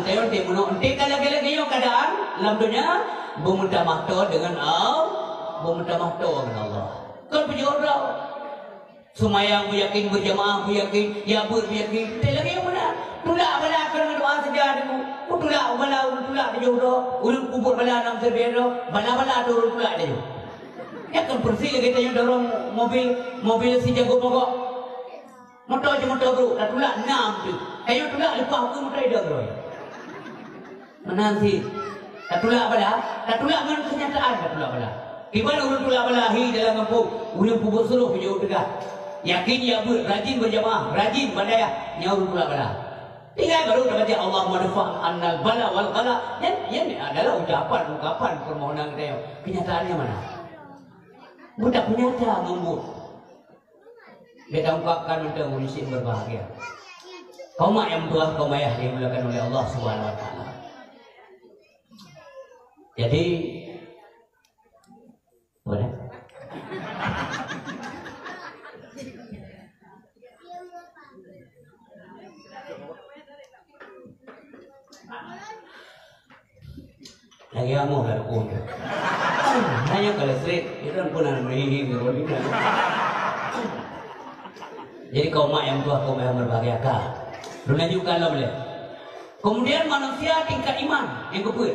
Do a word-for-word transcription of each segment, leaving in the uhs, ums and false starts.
Tanyoe teuh meunoe, enteuk ka lagèe-lagèe nyoe keuadaan lam donya, beumeutamah toe deungon Allah, beumeutamah toe deungon Allah. Kon peujodoh. Seumayang beuyakin, beujamaah beuyakin, ya beuet beuyakin. Teuh lagèe nyoe meunan. Tulak bala keu doa saja deungon. Tulak bala, tulak di jodoh, ureueng peubuet bala nam teubiet droe, bala-bala teuh ureueng tulak di jodoh. Nyan kon peureusih lagèe tanyoe dorong mobil, mobil si jago mogok. Moto jih moto brôk, tatulak nam teuh. Tanyoe tulak leupah keu moto idong droe. Meunan cit. Tatulak bala, tatulak ngon keunyataan tatulak bala. Kiban ureueng tulak bala hi dalam gampông, ureueng peubuet suroh peujiôh teuga. Yakin ya beuet, rajin beujamaah, rajin bak dayah, nyan ureueng tulak bala. Tinggai baru tabaca Allahumma dfa' annal bala wal ghala. Nyan, nyan adalah ucapan, ungkapan permohonan geutanyoe. Kenyataannya mana? Budak nyata ngon buet. Bèk taungkapkan mantong ureueng syiek berbahagia. Kaum mak nyang meutuah, kaum ayah yang dimuliakan oleh Allah Subhanahu wa Taala. Jadi, boleh? Lagèe amoh lam rukun tu. Hanya kalau straight, dia kan pun ada main-main ke roti kan. Jadi kaum mak nyang tuah, kaum yang berbahagia ka. Lôn lanjutkan lom lé. Kemudian manusia tingkat iman nyang keupeuet.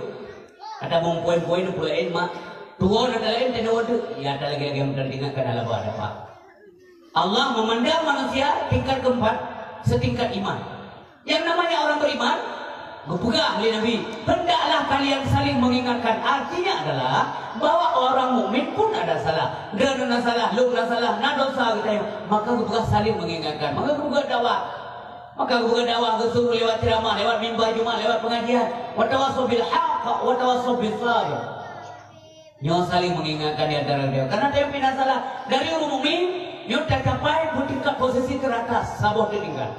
Ata bông poin-poin pula en mak. Tuwo na talaén teunoe tu. Ya, ata lagèe-lagèe meutan tingkat kana laba dapat. Allah memandang manusia tingkat keempat setingkat iman. Yang namanya orang beriman, geupeugah lé Nabi, "Hendaklah kalian saling mengingatkan." Artinya adalah bahwa orang mukmin pun ada salah. Droeneuh na salah, lôn na salah, na dosa geutanyoe. Maka geupeugah saling mengingatkan. Maka geupeugah dakwah. Maka geupeugah dakwah geusuruh lewat ceramah, lewat mimbar Jumat, lewat pengajian. Wa tawasau bil haqq, wa tawasau bis sabr. Nyoe saling mengingatkan di antara geutanyoe. Karena tanyoe pih na salah. Dari ureueng mukmin, nyoe tacapai beutingkat posisi teratas, saboh tingkat.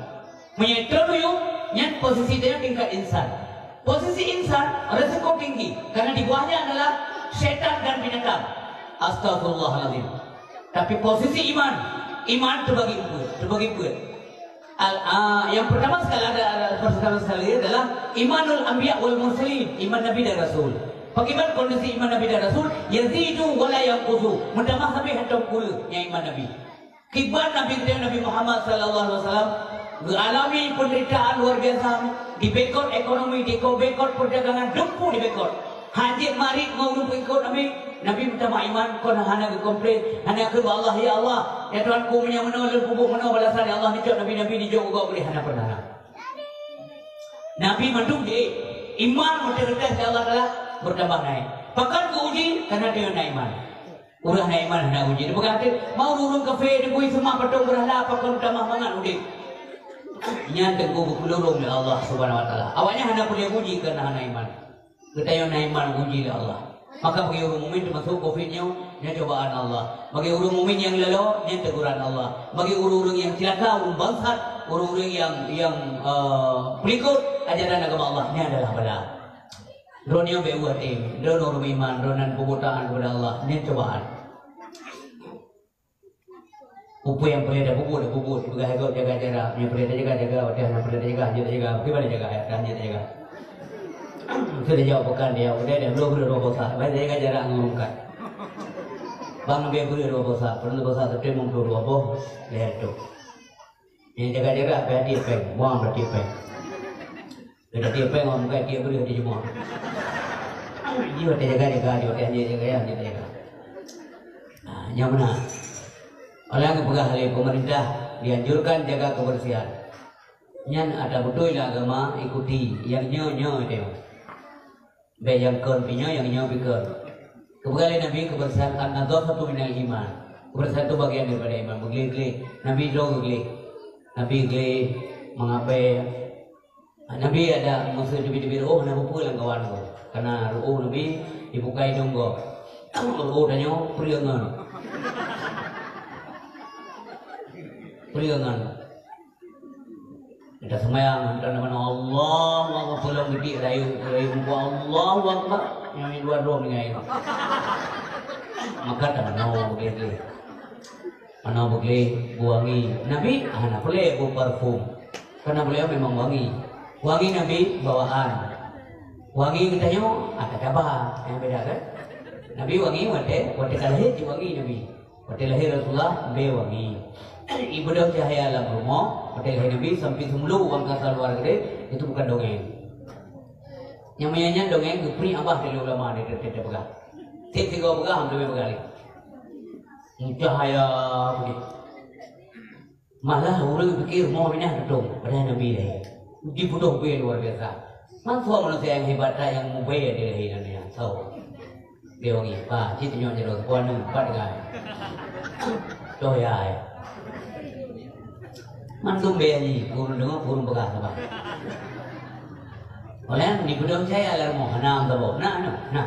Meunyoe trok yum, nyan posisi tanyoe tingkat insan. Posisi insan, resiko tinggi. Karena di bawahnya adalah syaitan dan binatang. Astagfirullahalazim. Tapi posisi iman, iman teubagi empat, teubagi empat. Al, ah, yang pertama sekali ada, ada pertama sekali adalah imanul anbiya wal mursalin, iman nabi dan rasul. Bagaimana kondisi iman nabi dan rasul? Yazidu wa la yanqusu. Meutamah sabe hantom kureueng nyang iman nabi. Kiban nabi geutanyoe Nabi Muhammad sallallahu alaihi wasallam geualami penderitaan luar biasa, dibekot ekonomi, dibekot perdagangan, dumpeue dibekot. Hanjeuet marit ngon ureueng peuikot Nabi, Nabi meutamah iman, kon hana geukomplain, hana kheun bak Allah, "Ya Allah, ya Tuhanku, meunyoe meunoe lôn peubuet meunoe balasan, ya Allah, neucok nabi-nabi neujok u gob ulèe," hana pernah. Nabi mandum di iman meuteureudah lé Allah Taala bertambah naik. Pakon geuuji? Karena tanyoe na iman. Ureueng na iman hana uji. Dipeugah teuh, mau ureueng kafé dibui seumah patong beurhala, pakon tamah mangat udép. Nyan teungku geupeulurong lé Allah Subhanahu wa Taala. Awaknyan hana peureulèe uji karena hana iman. Geutanyoe na iman uji lé Allah. Maka bagi ureueng mukmin teumasuk covid nyoe, nyan cobaan Allah. Bagi ureueng mukmin nyang lalo, nyan teguran Allah. Bagi ureueng-ureueng nyang cilaka, ureueng bangsat, ureueng-ureueng nyang, nyang, eh, peulikot ajaran agama Allah, nyan adalah bala. Droeneuh bèk u até, droeneuh ureueng iman, droeneuh peubuet taat kepada Allah, nyan cobaan. Peue nyang peureulèe tapubuet, tapubuet, dipeugah lé gob jaga jarak, nyang peureulèe tajaga, jaga, watèe hana peureulèe tajaga, hana tajaga. Kiban jaga, hana tajaga. Keu dijaweueb bukan dia, udah dah, bloe, bloe, dua bosa. Baik, jaga jarak ngon ureueng kat. Bang, biar bloe dua bosa, peureulèe bosa, satu mungkin dua boh, lhèe reutôh. Nyang jaga jarak, berarti pèng, buang berarti pèng. Geutanyoe tiep pèng, oh, muka tiep beureue di jumah. Jiôh tajaga-jaga, jiôh tajaga-jaga, jiôh tajaga. Nah, nyang meunan. Oleh nyang geupeugah lé pemerintah, dianjurkan jaga kebersihan. Nyan ata beutôi lam agama, ikuti. Nyang nyoe, nyoe teuh. Bèk nyang kon pih nyoe, nyang nyoe pih kon. Geupeugah lé Nabi, kebersihan, an-nadhafatu minal iman. Kebersihan tu bagian daripada iman. Beugleh-gleh. Nabi droe geugleh. Nabi gleh, mangat bèe. Nabi ada masa teubiet-teubiet reuôh, hana peue-peue lam kawan gob. Karena reuôh Nabi dibuka idông gob. Reuôh tanyoe peureueng ngon. Peureueng ngon. Kita sembahyang, kita nama Allahu Akbar, pulang geudik rayu, rayu muka Allahu Akbar. Yang dua dua dengan itu. Maka tak mau begitu. Hana beugleh, beuwangi. Nabi hana peureulèe beuparfum. Karena beliau memang wangi. Wangi Nabi bawaan. Wangi geutanyoe ada kaba nyang beda kan? Nabi wangi watée watée ka lahé cit wangi Nabi. Watée lahé Rasulullah bé wangi. Ibeudôh cahya lam rumoh watée lahé Nabi sampai seumulu wang kasa luar gede itu bukan dongeng. Nyang meunyan dongeng geupri abah dari ulama dari teupeugah. Tiep tiga peugah hamba peugah lé. Cahya beudeh. Malah ureuëng pikir rumoh minah tutong padahal Nabi lahé. Dibeudôh bé luar biasa. Mangko manusia nyang hebat that nyang mubé dilahé nyan. Soe? Dia wangi. Bah, cit nyoe jero kuan empat gai. Toh ya. Mandum bé ni guru deungoe guru peugah saban. Oleh di gudang saya alarm hana taboh. Nah, nah, nah.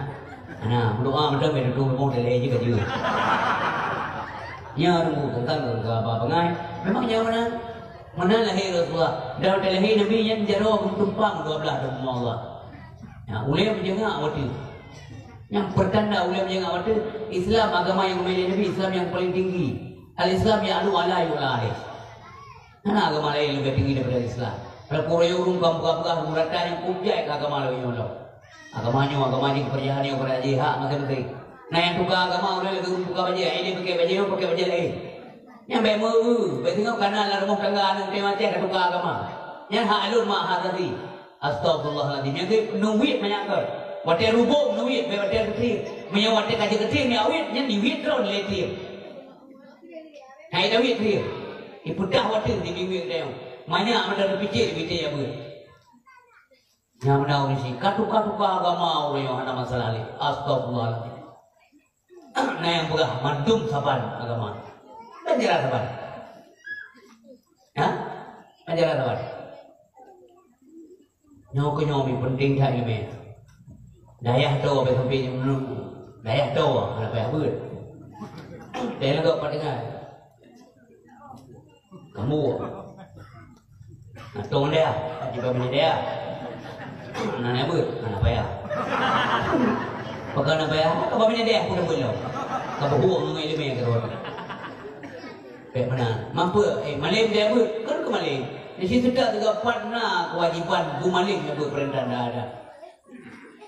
Nah, berdoa macam itu tu mau dari aja kerja. Nya tunggu tentang ke apa pengai. Memang nyawa mana? Mana lahir Rasulullah? Dan lahir Nabi yang jaro tumpang dua belas rumah Allah. Nah, ulai menjengak waktu. Yang pertanda ulai menjengak waktu Islam agama yang memilih Nabi Islam yang paling tinggi. Al-Islam ya'lu ala yu'la alaih. Hana agama laén leubeh tinggi daripada Islam. Kalau pura ureuëng bukan peugah-peugah ureuëng rata nyang kujai ke agama laén nyoe. Agama nyoe, agama jih kepercayaan nyoe kepada jih hak masing-masing. Nah nyang tukar agama ureuëng lagi ureuëng tukar bajée, ini pakai bajée nyoe, pakai bajée laén. Nyang baik meu, baik tengok kana lam rumah tangga aneuk teuh macam ka tukar agama. Nyan hak alun mak hak tadi. Astagfirullahaladzim. Nyang tu nuwit banyak ke. Watée rubung nuwit, baik watée kecil. Menyang watée kaji kecil ni awit, nyan diwit terus lé tiep. Hai Daud krieng. Ipeugah watèe di biwéng dayong. Manyak meunan picék di bitéh ya beuet. Nyang meunan ureueng si ka tuka-tuka agama ureueng nyang hana masalah lé. Astagfirullahaladzim. Na nyang peugah mandum saban agama. Kan jelas saban? Ha? Kan jelas saban? Nyoe keuh nyoe mi penting that ileumèe. Dayah toe bèk sampai nyoe. Dayah toe hana payah beuet. Dayah lagoe pat deungon. Kamoe. Nah, tong dayah, di bawah dayah. Hana payah beuet, hana payah. Pakon hana payah, ka bawah dayah pun beuet lom. Ka beuhueng ngon ileumèe keudroe. Bèk meunan. Mampu, eh, malém dia beuet, kan keu malém. Di situ tak juga pat na kewajiban geumalém nyang beuet peurintah dah ada.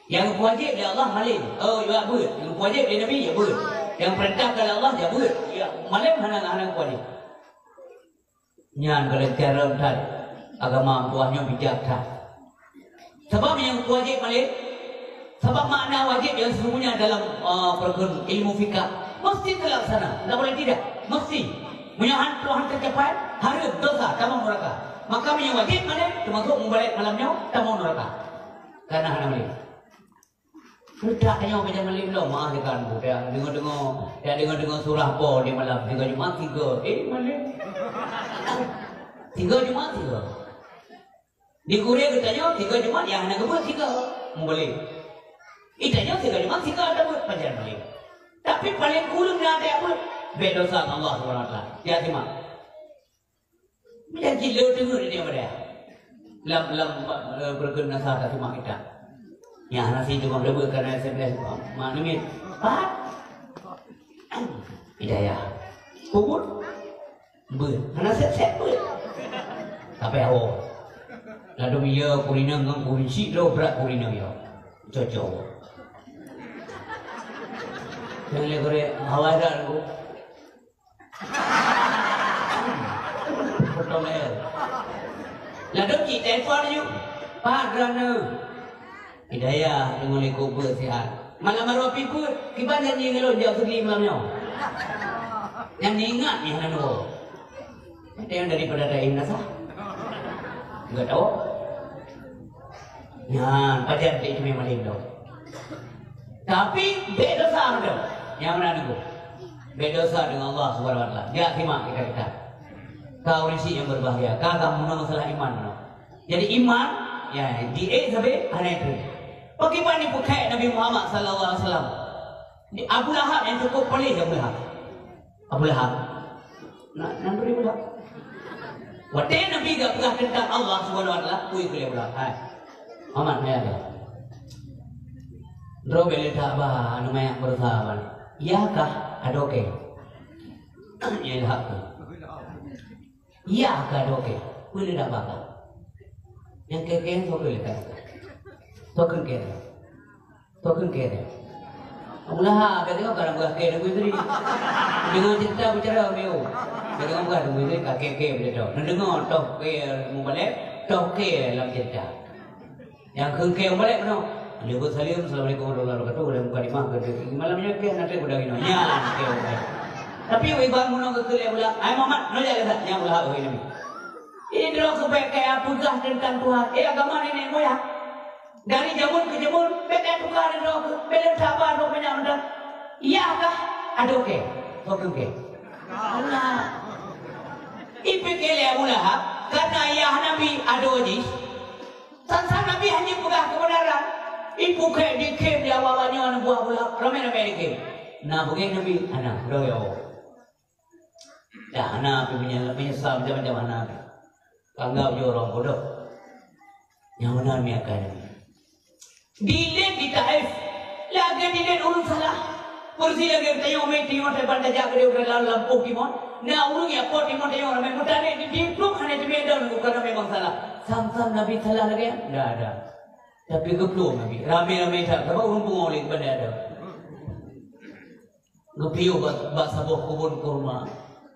Nyang geupeujeuet lé Allah malém. Oh, ya beuet. Nyang geupeujeuet lé Nabi, ya beuet. Nyang peurintah lé Allah, ya beuet. Ya, malém hana, hana geupeujeuet. Nyan kalau cara that agama tuan nyoe bijak that. Sebab nyang wajib malém, sebab makna wajib yang sesungguhnya dalam, uh, perkara ilmu fikah mesti terlaksana, tidak boleh tidak, mesti. Meunyoe han Tuhan tercapai, hareuem dosa tamong neraka. Maka meunyoe wajib malém, termasuk mubalek malam nyoe tamong neraka. Karena hana malém. Sudah nyoe beda malém lom, ah, dekat budak. Dengar-dengar, ya dengar-dengar surah po di malam tiga Jumat tiga. Eh, malém. Tiga Jumat tiga. Di Korea geutanyoe tiga Jumat nyang hana geubeuet tiga. Mubalek. Geutanyoe tiga Jumat tiga ada beuet pajan malém. Tapi paling kureueng na ada beuet. Bèk dosa Allah Subhanahu Wa Taala. Ya, terima. Meunyan cit le teungeut di dia. Lam, lam, eh, berkenan nasa tak cuma kita. Ya, nasi tu memang rebut kerana S M S mak neumit. Pat? Hidayah. Puput? Beuet. Hana sép-sép beuet. Tapi awak. Lalu ya kurina ngon kurisi lo berat kurina ya. Cocok. Yang le kore hawa dah aku. Potong leher. Lalu cik telepon nyoe. Pak Grana. Hidayah deungon likot beuet sihat. Malam baru api peuet, kiban janji ngon lôn jak Sugli malam nyoe. Nyang ingat ni hana nyoe. Ada yang daripada daim nasa. Enggak tahu. Nyan, pajan dek cumi malém tu. Tapi bèk dosa meunan. Nyang meunan nunggu. Bèk dosa deungon Allah Subhanahu Wa Taala. Jak simak kita-kita. Kau isi yang berbahagia. Kau akan menang masalah iman tu. Jadi iman, ya, di eh sabe hana itu. Bagaimana ni pukai Nabi Muhammad sallallahu alaihi wasallam? Di Abu Lahab yang cukup paling Abu Lahab. Abu Lahab. Nak, nak beri pula. Watèe Nabi gak peugah tentang Allah Subhanahu Wa Taala, kui kuliah pula. Hai. Amat maya dia. Droe bèk le that bah, anu maya berusaha balik. Iya kah? Adoke. Iya lah tu. Iya kah adoke? Kui le dah bakal. Nyang kèe-kèe soe keuh lé ka? Soe keuh kèe? Soe keuh kèe? Abu Lahab, ka tengok ka na beurah kèe deungon tadi. Deungon cerita bicara beliau. Ka tengok beurah deungon tadi ka kèe-kèe beudeungoe. Neudeungoe toh kèe mubalek, toh kèe lam cerita. Nyang kheun kèe mubalek meunoe. Lheueh saleuem, "Assalamualaikum warahmatullahi wabarakatuh." Dan mukadimah keu malam nyoe kèe na trép udang inoe. Nyan kèe mubalek. Tapi iban meunoe keu keuleue ulang, "Hai Muhammad, nyoe jak keu that." Nyan ulah oi Nabi. Indro keu bèk kaya peugah teuntang Tuhan. Eh, agama nenek moyang. Dari jameun keu jameun, bèk kaya tuka indro keu, bèk lôn saba droe banyak mantong. Iya kah? Adoe kèe. Soe keuh kèe? Allah. Ipike lé Abu Lahab, karena ayah Nabi adoe jih. Sang-sang Nabi hana peugah keubeunaran. Ipukhèe dikhém di awak-awak nyoe aneuk buah Abu Lahab, ramé-ramé dikhém. Na beungéh Nabi, hana, droe ya Allah. Dah hana pih meunye-, meunyeusal macam-macam hana pih. Anggap jih ureueng bodoh. Nyang meunan mi akai Nabi. Dilét di Taif. Lagèe dilét ureueng salah. Peureulèe lagèe tanyoe mé tanyoe saban tajak keudéh u dalam lampôh timon. Na ureueng nyang po timon tanyoe ramé meutalét di diplôk hana teumé don bukan ramé bang salah. Sam-sam Nabi salah lagèe nyan? Ndak ada. Tapi geuplueng Nabi. Ramé-ramé that. Sabab ureueng pungo lé banda ada. Geupiôh bak, bak saboh keubon kurma,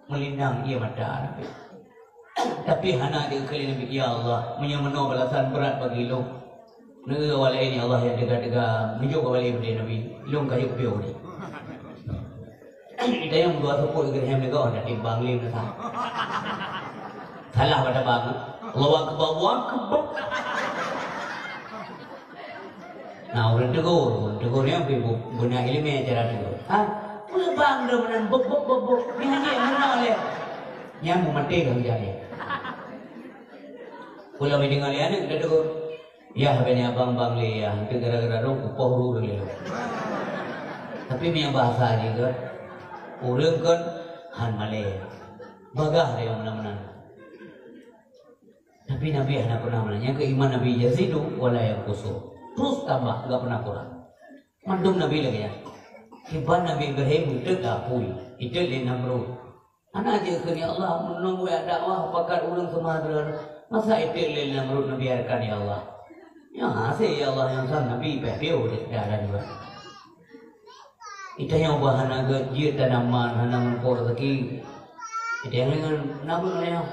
meulindang ie mata Nabi. Tapi hana jikheun lé Nabi, "Ya Allah, meunyoe meunoe balasan brat bagi lôn, neu awak laén ya Allah nyang teuga-teuga neujok awak laén bak Nabi, lôn ka jeuet piôh ni." Di dayang dua seupôt geureuhem lé gob, dan timbang lé meusa. Salah pada bang. Allahu Akbar, Allahu Akbar. Nah, ureueng tegur, ureueng tegur nyan pih bu-, beuna ileumèe cara tegur. Ha? Peue bang droe meunan bok, bok, bok, bok. Nyan jih meunoe lé. Nyan meumaté keu jaléh. Peue lom deungoe lé aneuk tegur. Yah, bèk nyan bang-bang lé yah, eunteuk gara-gara droe kupoh ureueng lé. Tapi meunyo bahasa jih kan, ureueng kan han malèe. Bagaih lé nyang meunan-meunan. Tapi Nabi hana pernah meunan. Nyang keu iman Nabi yazidu wa la yanqusu. Terus tambah, enggak pernah kurang. Mandum Nabi lagèe nyan. Kiban Nabi Ibrahim eutôt lé apui, eutôt lé Namrud. Hana jikheun, "Ya Allah, meunyoe buet dakwah pakat ureueng seumah droe, masa eutôt lé Namrud neubiarkan, ya Allah?" Nyoe hasé, ya Allah, nyang sang Nabi pih piôh di dalam juga. Geutanyoe bah hana gét jeuet tanaman, hana meurumpok raseuki. Geutanyoe ngon na beuet nyoe.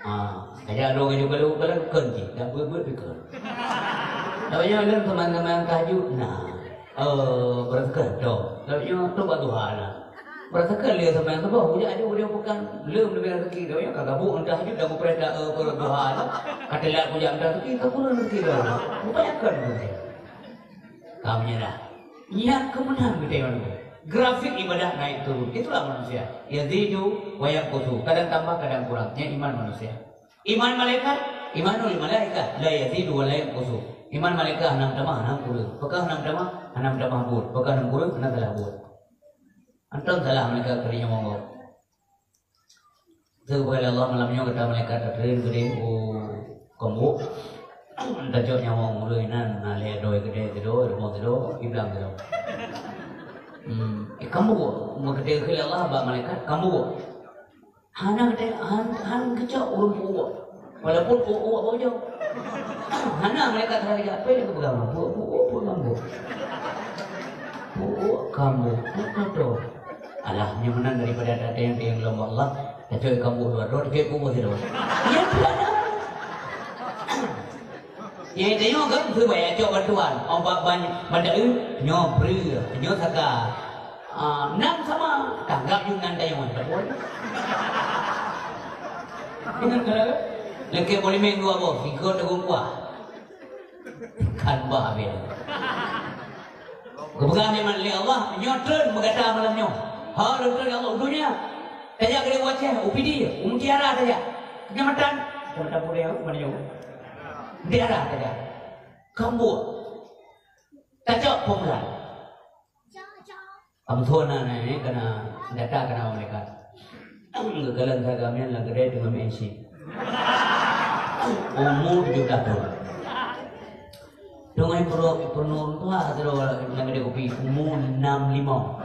Ah, tajak droe keu jeuet, kalau, kalau kon jih, dak beuet-beuet pih kon. Tapi nyoe lôn teuma-teuma tahajud, nah. Oh, beuraseukan toh. Tapi nyoe toh bak Tuhan lah. Beuraseukan lé sampoe suboh, kujak aju ujoe peukan. Lom leubeh raseuki, tapi nyoe ka gabuk ngon tahajud dan mupreh dak, eh, beurduha tu. Ka teulat kujak ngon raseuki, ka kureueng raseuki lom. Mupayakan tu. Ka meunyeurah. Nyan keuh meunan geutanyoe. Grafik ibadah naik turun. Itulah manusia. Yazidu wa yanqusu. Kadang tambah, kadang kurang. Nyan iman manusia. Iman malaikat, imanul malaikah, la yazidu wa la yanqusu. Iman malaikat hana meutamah, hana meukureueng. Pakon hana meutamah? Hana meutamah buet. Pakon hana meukureueng? Hana salah buet. Anton salah malaikat keu nyoe monggo. Seubeulom Allah malam nyoe gata malaikat tatreun keudeh u Kambok. Tacok nyawöng ureueng inan, na lhèe doi keudeh sidroe, rumoh sidroe, iblang sidroe. Hmm, eh, Kambok, meukeuteukheun lé Allah bak malaikat, Kambok. Hana geutanyoe, han, han geucok ureueng peu-uek. Walaupun peu-uek bujong. Hana malaikat hana geucok, peue lé geupeugah, peu-uek, peu-uek, peu-uek, Kambok. Peu-uek, Kambok, peu-uek, Kambok. Alah, nyoe meunan daripada tateueng-teueng lom Allah, tacok Kambok dua droe, tacok peu-uek sidroe. Ya, Tuhan. Nyang tanyoe kan beubaya cok bantuan. Ong bak ban, ban daeu, nyoe breueh, nyoe saka. Ah, nan sama, tanggap yum nan tanyoe, tak pun. Ingat kan? Lakèe boh limeng dua boh, sigoe teugong kuah. Kan bah habéh. Geupeugah nyan lé Allah, nyoe treun meugata malam nyoe. Ha, treun, treun ya Allah, u donya. Tajak keudeh u Aceh, u Pidie, u Mutiara tajak. Keucamatan, keucamatan Pudèe, mana nyoe? Mutiara tajak. Kambok. Tacok peumeulan. Amphon na, na, na, keunan data keunan malaikat. Geukalon saga mian lam keudè teungoh meu'en chip. Umu tujoh blah thon. Teungoh peurunoe, peurunoe tuha sidroe lam keudè kupi, umu nam limong.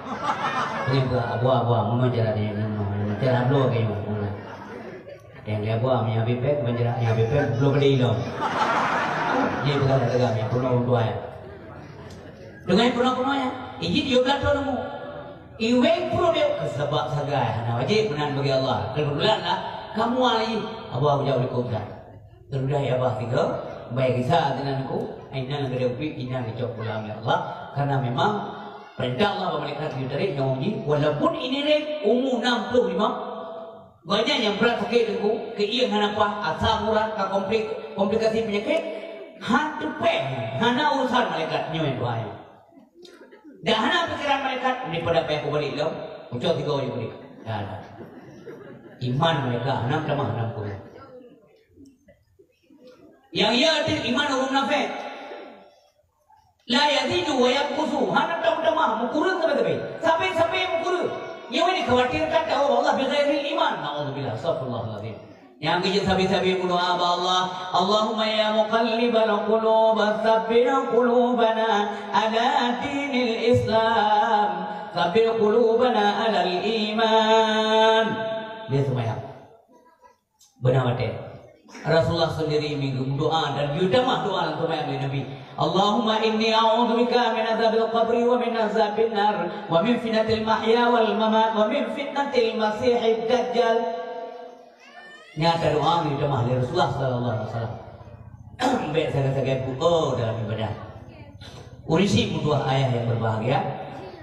Teungoh peugah, "Abah, abah, meunoe cara nyoe, meunoe, meunoe cara bloe keu nyoe, meunoe." Nyang lhèe buah, nyang habéh péng, ban jeurak nyang habéh péng, bloe keudéh ilong. Jih peugah lagèe nyan, peurunoe ureueng tuha nyan. Deungon peurunoe-peurunoe nyan, ijih yue blah thôn umu. Iweng peurunoe, keusabab sagai, hana wajéb meunan bagi Allah. Keubeutulan lah, kamoe lagi, Abah bujak u likot that. Teurudah ya Abah tiga, bai gisa sinan ku, inan geudeh ubit, inan geucok pulang ya Allah. Karena memang perintah Allah bak malaikat geutarék nyawöng jih, walaupun ini rek umu enam puluh lima, Gobnyan nyang brat sakét teungku, keuieng hana paih, asam urat ka komplik-, komplikasi peunyakét, han teupéh, hana urusan malaikat nyoe doa nyoe. Dan hana pikiran malaikat, daripada payah kubalek lom, ucok tiga uji kulit. Dah, dah. Iman malaikat, hana tamah, hana kureueng. Nyang ya teuh iman ureueng munafék. La yazidu wa yanqusu, hana tamah-tamah, meukureueng sabe-sabe. Sabe-sabe meukureueng. Nyoe ni khawatirkan tawöb Allah bi ghairil iman. Naudzubillah, astagfirullahalazim. Nyang geujeuet sabe-sabe meudoa bak Allah, Allahumma ya muqallibal qulub, tsabbit qulubana ala dinil Islam. Tsabbit qulubana alal iman. Dia sembahyang. Beuna watèe. Rasulullah sendiri meudoa dan geutamah doa lam seumayang lé Nabi. Allahumma inni a'udzubika min adzabil qabri wa min adzabil nar wa min fitnatil mahya wal mamat wa min fitnatil masihid dajjal. Nyata doa geutamah lé Rasulullah sallallahu alaihi wasallam. Bèk sagai-sagai pu'oh dalam ibadah. Ureueng syiek meutuah ayah yang berbahagia,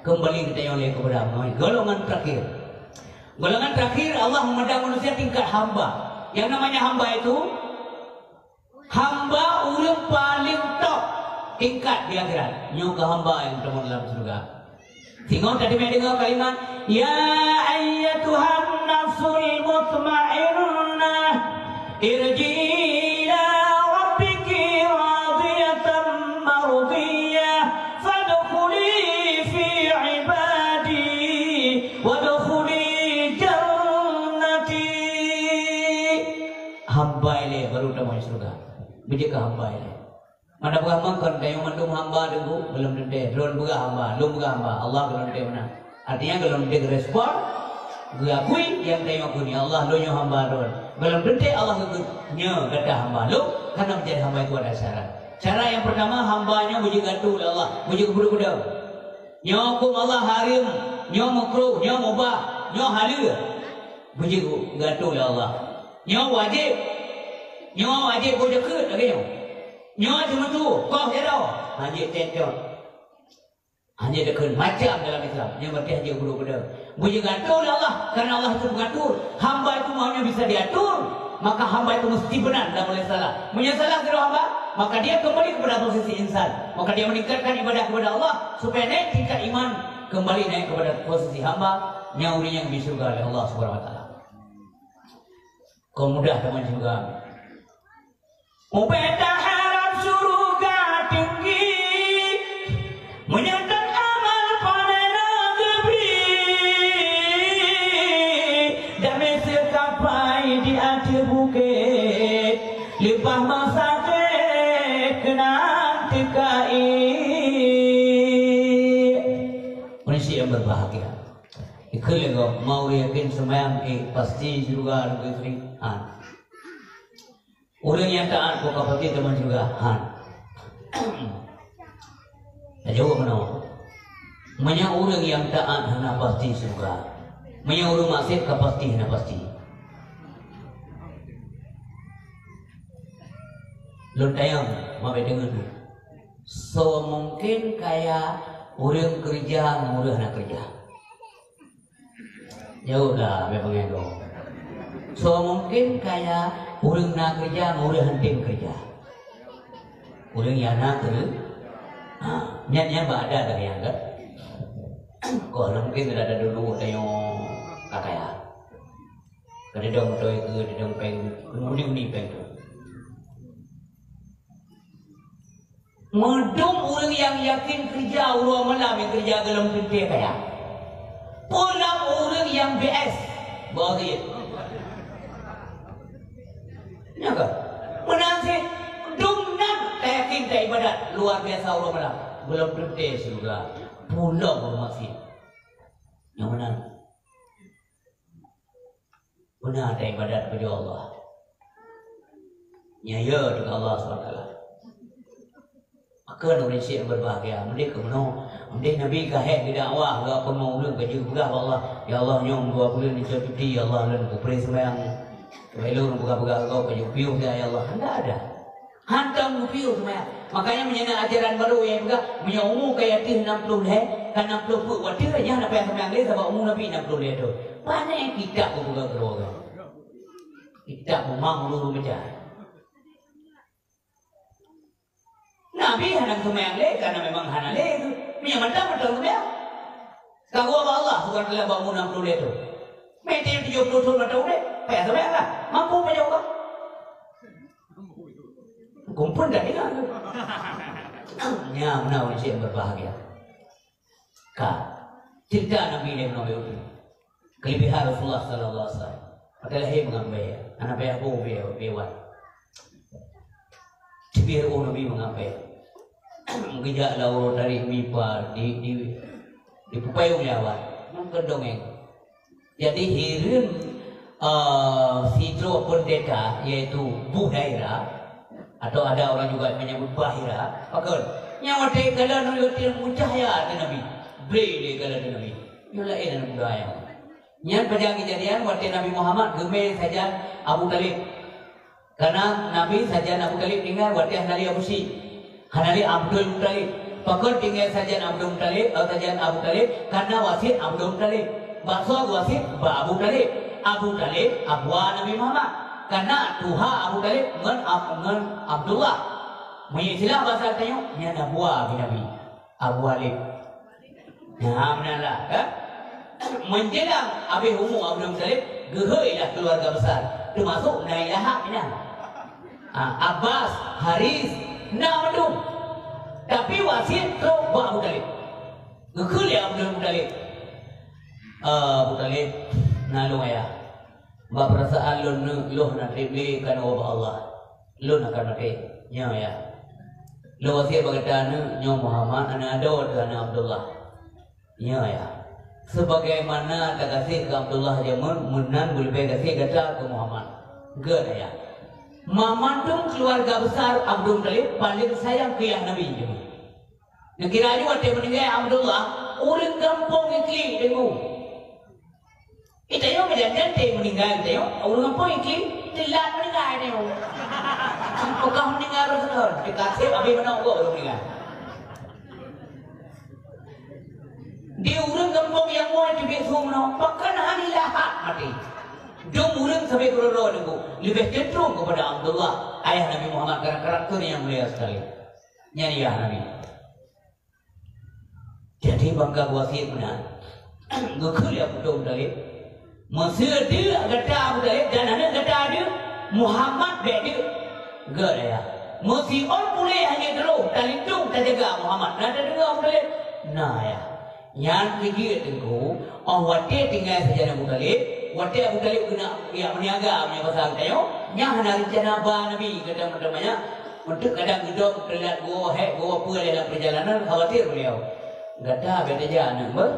kembali geutanyoe lé kepada Allah. Golongan terakhir. Golongan terakhir, Allah memandang manusia tingkat hamba. Yang namanya hamba itu, hamba ureueng paling top tingkat di akhirat. Nyoe keuh hamba nyang teumeung lam syeuruga. Singoh tadeungoe kalimat, "Ya ayyatuhan nafsul mutmainnah, irji'i ila rabbiki radiyatan mardiyah, fadkhuli fi ibadi, wadkhuli jannati." Hamba ilée baru tamong syeuruga. Beujeuet keu hamba ilée. Mana peugah mangkon tanyoe mandum hamba teungku, gohlom teuntèe. Droen peugah hamba, lôn peugah hamba, Allah gohlom teuntèe meunan. Artinya gohlom teuntèe geurespon, geuakui nyang tanyoe akui, "Ya Allah, lôn nyoe hamba Droen." Gohlom teuntèe Allah geukheun, "Nyoe gata hamba lôn," karena menjadi hamba itu ada syarat. Syarat yang pertama, hamba nyoe beujeuet geuatoe lé Allah, beujeuet geupeudong-peudong. Nyoe huköm Allah hareuem, nyoe meukruh, nyoe mubah, nyoe haleue. Beujeuet geuatoe lé Allah. Nyoe wajéb. Nyoe wajéb beujeuet lagèe nyoe. Nyoe teumeutuoh, koh jaroe. Hanjeuet teuntèe. Hanjeuet takheun macam dalam Islam. Nyoe berarti hanjeuet geupeudong-peudong. Beujeuet geuatoe lé Allah, karena Allah itu pengatur. Hamba itu maunya bisa diatur, maka hamba itu mesti benar, tidak boleh salah. Meunyoe salah sidroe hamba, maka dia kembali kepada posisi insan. Maka dia meningkatkan ibadah kepada Allah supaya naik tingkat iman, kembali naik kepada posisi hamba nyang ureueng nyang geubri syeuruga lé Allah Subhanahu wa Taala. Kon mudah tamong syeuruga. Ubé taharab syeuruga tinggi, meunyoe tan amal panena geubri, damé seukapai di ateueh bukét, leupah masa keunan teuka ié. Ureueng syiek yang berbahagia. Ikheun lé gob, mau yakin seumayang, eh, pasti syeuruga lagèe sering. Ha. Ureueng nyang taat peue ka pasti tamong syeuruga? Han. Tajaweueb meunoe. Meunyoe ureueng nyang taat hana pasti syeuruga, meunyoe ureueng maksiet ka pasti hana pasti. Lôn tanyong, ma bèk deungon. Soe mungken kaya ureueng keureuja ngon ureueng hana keureuja? Jaweueb lah, bèk beungèh gob. Soe mungken kaya ureueng na keureuja ngon ureueng hana tem keureuja? Ureueng nyang na keureuja. Ha, nyan, nyan bak adat dah nyang ka. Kok hana mungken dah ada dulu tanyoe ka kaya. Ka didong beutôi keu didong péng, uni-uni péng tu. Meudum ureueng nyang yakin keureuja uroe malam nyang keureuja gohlom teuntèe kaya. Peue nam ureueng nyang B S, bak geuh. Nyan ka? Meunan cit, dum nan tayakin taibadat luar biasa uroe malam. Gohlom teuntèe syeuruga. Peue lom maksiet. Nyang meunan. Beuna taibadat keu Allah. Nyan ya, teuka Allah subhanahu wa taala. Maka ureueng syik nyang berbahagia, meudeh keu meunoe, meudeh Nabi ka hék geudakwah, geupeungon ulôn ka jeuet peugah bak Allah, "Ya Allah, nyoe dua buleuen nicok cuti, ya Allah, lôn kupreh seumayang. Lôn peugah-peugah keu Gobnyan, piôh dah, ya Allah." Hana ada. Hantom geupiôh seumayang. Makanya meunyoe na ajaran barô nyang peugah, meunyoe umu ka ateueh nam ploh lhèe, ka nam ploh peuet watèe, nyan hana payah seumayang lé sabab umu Nabi nam ploh lhèe thôn. Pané kitab geupeugah keudroe. Kitab memang ulôn baca. Nabi hana seumayang lé, karena memang hana lé. Meunyoe mantong, mantong seumayang. Ka geuwoe bak Allah, bukan keulah bak umu nam ploh lhèe thôn. Meuti tujoh ploh thôn mantong udép, payah seumayang lah. Mampu pajoh Allah. Kumpul dah ingat tu. Nyan meunan ureueng syik nyang berbahagia. Ka. Cerita Nabi lé meunan lé uteuen. Kelebihan Rasulullah sallallahu alaihi wasallam. Watèe lahé meungabée, hana payah boh bie, bie wan. Teubiet roh Nabi meungabée. Geujak lam uroe tarek mipa di, di, dipeupayong lé awak. Nyan kon dongeng. Jadi, hireuen, eh, sidroe pendeta, yaitu Buhaira, atau ada orang juga menyebut Bahira, pakon? Nyan watèe kalon, watèe meucahya ateueh Nabi. Ble lé kalon ateueh Nabi. Nyoe laén aneuk muda nyan. Nyan pajan keujadian watèe Nabi Muhammad geumè sajan Abu Thalib. Karena Nabi sajan Abu Thalib tinggai watèe hana lé Abu Syik, hana lé Abdul Muthalib. Pakon tinggai sajan Abdul Muthalib, eh, sajan Abu Thalib? Karena wasiet Abdul Muthalib. Bak soe geuwasiet? Bak Abu Thalib. Abu Thalib abua Nabi Muhammad. Karena tuha Abu Thalib ngon Ab-, ngon Abdullah. Meunyoe istilah basa tanyoe, nyan abua Nabi. Abu Thalib. Nah, meunan lah, kan? Menjelang habéh umu Abdul Muthalib, geuhôi lah keluarga besar, termasuk Nailahak inan. Ah, Abbas, Haris, na mandum. Tapi wasiet trok bak Abu Thalib. Geukheun lé Abdul Muthalib, "Ah, Abu Thalib, na lôn ayah. Bak peurasaan lôn neuk lôn hana treb lé, kan ubak Allah. Lôn akan maté. Nyoe ya. Lôn wasiet bak gata neuk, nyoe Muhammad aneuk adoe teuh aneuk Abdullah. Nyoe ya. Sebagaimana tagaséh keu Abdullah jameun, meunan beuleubeh gaséh gata keu Muhammad." Geuh ya. Mandum keluarga besar Abdul Muthalib paléng sayang keu yah Nabi jameun. Neukira laju watèe meuninggai Abdullah, ureueng gampông iklik deungoe. Geutanyoe meujan-jan teuh meuninggai geutanyoe, ureueng gampông iklik, teulat meuninggai tanyoe. Peugah meuninggai ureueng seutôt, teuka sép abéh meunoe gob ureueng meuninggai. Di ureueng gampông nyang moe teubiet su meunoe, pakon hana lahat maté. Dum ureueng sabe keudroe-droe deungoe, leubeh cenderung keupada Abdullah, ayah Nabi Muhammad, karena karakter nyang mulia sekali. Nyan yah Nabi. Jadi bangka geuwasiet meunan. Geukheun lé Abdul Muthalib, "Meuseu deuek gata Abu Thalib dan aneuk gata deuek, Muhammad bèk deuek." Geuh ya. Meusiôn puléh hana troh, talindong tajaga Muhammad. Na tadeungoe Abu Thalib? Na ya. Nyan keuh jeuet teungku, 'oh watèe tinggai sajan Abu Thalib, watèe Abu Thalib keuneuk jak meuniaga meunyoe basa geutanyoe, nyan hana reuncana ba Nabi gata meuteumanya. Meunteuk kadang geudong teulat goe, hék goe, peue lé lam peurjalanan, khawatir beliau. Gata bèk tajak aneuk beuh,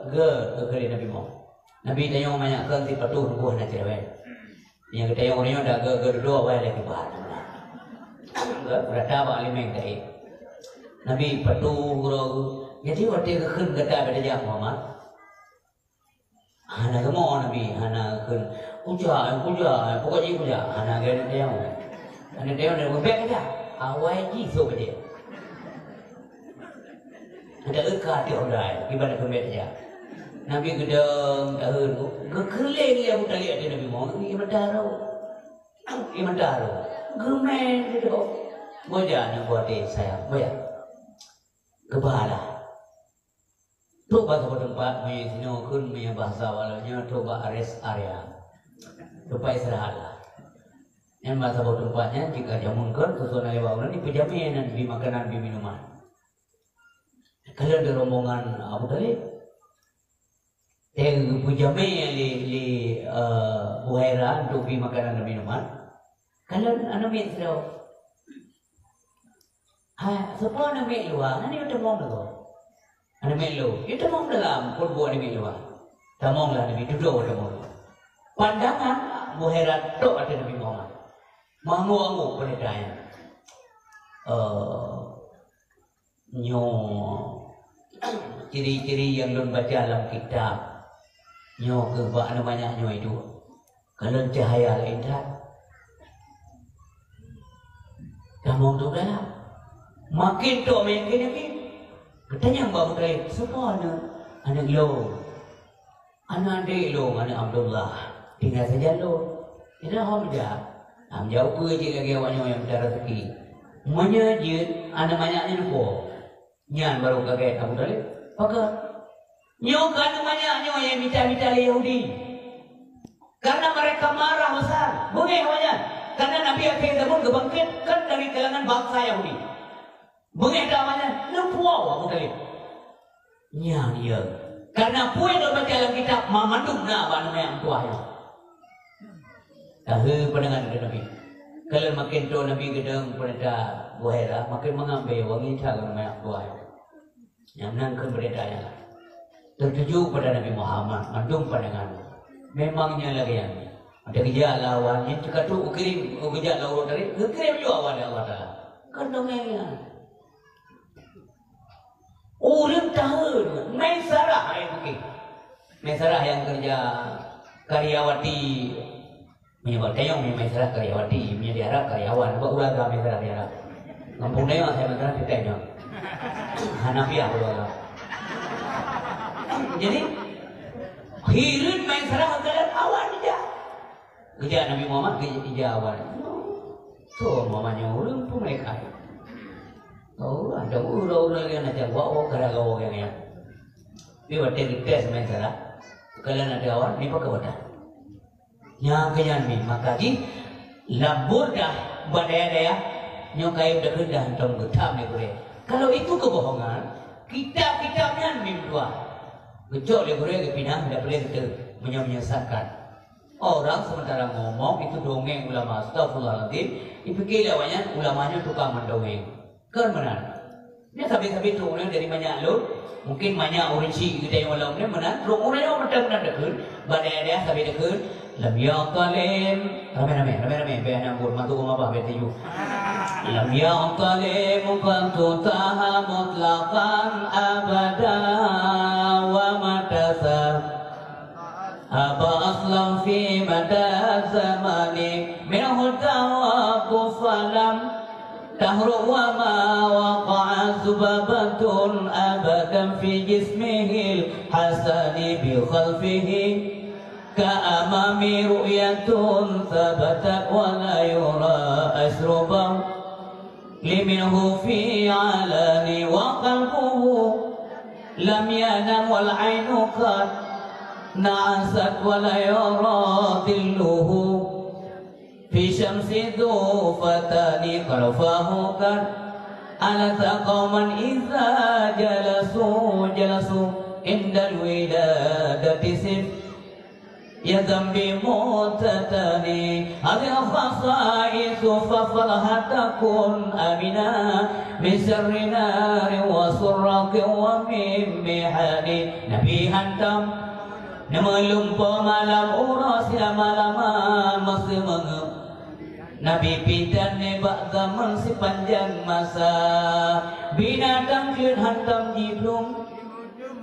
geuh keu keu Nabi mo. Nabi tanyoe manyak kheun sipatu rugoh na cerewet. Nyang geutanyoe uroe nyoe dah geuh geuh dudoe awai lé kiban. Geuh beurata bak limeng tadi. Nabi patu uroe geuh. Jadi watèe geukheun gata bèk tajak Muhammad. Hana geumo Nabi, hana kheun, "Kujak, kujak, pokok jih kujak." Hana geuh aneuk tanyoe. Aneuk tanyoe na geubèk kujak. Awai jih sôk bajèe. Ada euka tiok dai, ibarat geubèk jak. Nabi geudong tahun, geukeuléng lé Abu Thalib ateueh Nabi Muhammad, ié mata roh. Ié mata roh. Geumèn geudong. Boja aneuk buah teh sayang, boja. Geuba lah. Trok bak saboh teumpat, meunyoe sinoe kheun, meunyoe bahasa awak nyoe, trok bak rest area. Teumpat istirahat lah. Nyan bak saboh teumpat nyan, jika jameun kheun, susun lewat ureueng, dipeujamé nan, dibri makanan, dibri minuman. Kalon di rombongan Abu Thalib. Eh, peujamé lé, lé, eh, Buhaira untuk bri makanan dan minuman. Kalon aneuk miet sidroe. Hai, soe po aneuk miet luwa, nyan yue tamong lagoe. Aneuk miet lôn, yue tamong dalam, phon buet aneuk miet luwa. Tamong lah aneuk miet, dudoe tamong. Pandangan Buhera tok ateueh Nabi Muhammad. Manggô-anggô peurintah nyan. Eh, nyoe ciri-ciri nyang lôn baca lam kitab. Nyoe keuh bak aneuk manyak nyoe iduek. Kalon cahya laén that. Tamong tu dah. Makin tok makin yakin. Geutanyong bak Abu Thalib, "Soe po aneuk, aneuk lôn?" "Aneuk adék lôn, aneuk Abdullah. Tinggai sajan lôn." Nyan hom jak. Hom jak ukeue cit lagèe awak nyoe nyang mita raseuki. Meunyoe jeuet aneuk manyak nyan po. Nyan barô kagèt Abu Thalib. Pakon? Nyoe keuh aneuk manyak nyoe nyang mita-mita lé Yahudi. Karena mereka marah besar. Beungéh awaknyan. Karena Nabi akhé zaman geubangkét kan dari kalangan bansa Yahudi. Beungéh that awaknyan, neupuwoe Abu Thalib. Nyan, ya. Karena peue nyang lôn baca lam kitab, ma-, mandum na bak aneuk manyak meutuah nyoe. Tahe pandangan keu Nabi. Kalau makin tok Nabi geudong peurintah Buhairah, makin meungabé wangi that keu aneuk manyak meutuah nyoe. Nyang meunan kheun peurintah nyan. Tertuju kepada Nabi Muhammad, mandum pandangan. Memang nyan lagèe nyan. Ada geujak lawan, nyan teuka tu geukirém, geujak lawan dari, geukirém juga awak lé Allah Taala. Kan dongeng nyan. Ureueng tahe, Maisarah, eh, okey. Maisarah nyang kerja karyawati. Meunyoe bak tayong, Maisarah karyawati, meunyoe di Arab karyawan, bak ulaga Maisarah di Arab. Gampông Dayong, saya Maisarah, di tayong. Hanafiah ulaga. Jadi, hireuen Maisarah jalan awak dijak. Geujak Nabi Muhammad, geujak awak. So, mamanya ureueng pun mereka. Oh, ada ureueng-ureueng yang nak jawab, oh, gara-gara orang yang. Tapi watèe dites Maisarah, kalau ada awak, ni pakai wadah. Nyang keu nyan mim, maka jih lam Burdah bak dayah-dayah nyoe kayém deukeue dah hantom geutam lé gurèe. Kalau itu kebohongan, kitab-kitab nyan mim dua. Geucok lé gurèe geupinah, dak boleh geuteuk meunyoe menyesatkan. Orang sementara ngomong itu dongeng ulama, astagfirullahaladzim, dipikir lé awaknyan ulama nyoe tukang meudongeng. Kon meunan. Nyan sabe-sabe trok ureueng dari manyak lôn. Mungkin manyak ureueng chik geutanyoe lom nyan meunan. Trok ureueng nyoe mantong meunan deukeue. Bak dayah-dayah sabe deukeue. Lam yaqtalim. Ramé-ramé, ramé-ramé. Bèk hana buet, mantuk rumah bah bèk tiju. Lam yaqtalim qattu taha mutlaqan abada wa matasa. Haba aslan fi mada zamani minhu tawaqquf falam tahruq wa ma waqa'a zubabatun abadan fi jismihil hasani bi khalfihi ka amami ru'yatun thabatat wa la yura asruban. Li minhu fi alani wa qalbuhu lam yanam wal ainu qad na'asat wa la yura dhilluhu fi syamsi dhu fatani qarfahu qad alata qauman idza jalasu jalasu indal wiladati sif Ya dzambi mutatani, hadhil khasaisu fa falha takun amina, min syarri nari wa suraqi wa min mihani. Nabi hantom, neumeulumpo malam uroe silama-lama meuseumeungeup. Nabi pih dan nibak zaman sipanjang masa, binatang jeuet hantom jiblueng.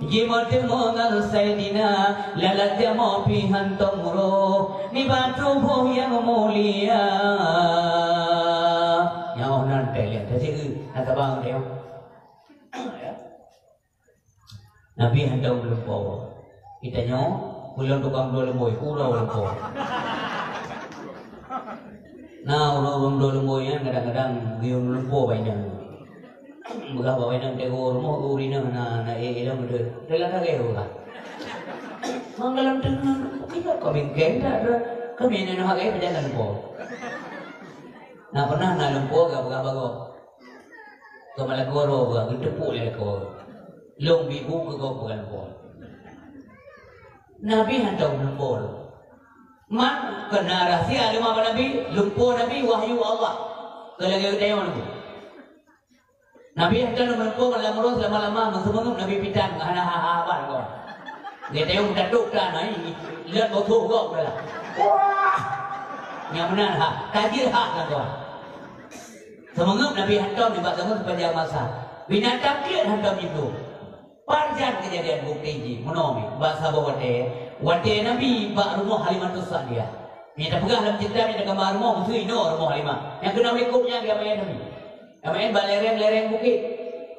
Jimeuteumé ngon Saidina, lalat jamoe pih hantom roh, nibak tuboh nyang mulia. Nyoe nan teulian, teusieu, na tabang teuh. Nabi hantom meulumpo. Geutanyoe, ulôn tukang bloe lumbôi, uroe lumpo. Na ureueng-ureueng bloe lumbôi nyan kadang-kadang geuyue lumpo bak inong. Peugah bak inong, "Teungku, rumoh ureueng inong na, na ék ilong deuh." Teulat lagèe peugah. Mang dalam teungoh, "Keuneuk kau bingkeng dak, Dra? Kami ni nak hai peujalan lumpo." Na pernah na lumpo geupeugah bak gob. Keu malakoe roh geuh, geuteupeue lé lakoe. Lôn bibu keu gob peugalon. Nabi hantom lumpo. Man, keu na rahsia leumah bak Nabi, lumpo Nabi wahyu Allah. Keu lagèe geutanyoe nyoe. Nabi hantom lumpo malam roh selama-lama, meuseumeunup Nabi pitan, hana ha-ha haba lakoe. Geutanyoe meudatuk tan, ai, lôn bosoh gob dah. Wah! Nyang meunan hak, tajeuet hak lam doa. Seumeungeup Nabi hantom nibak zaman seupanjang masa. Binatang cit hantom jiplueng. Pajan keujadian bukti jih meunoe mi, bak saboh watèe, watèe Nabi bak rumoh Halimatus Sa'diyah. Nyang tapeugah lam ceurita, nyang tagambar rumoh, meuseu inoe rumoh Halimah. Nyang keunan likot nyan geumeu'en Nabi. Geumeu'en bak lereng-lereng bukét.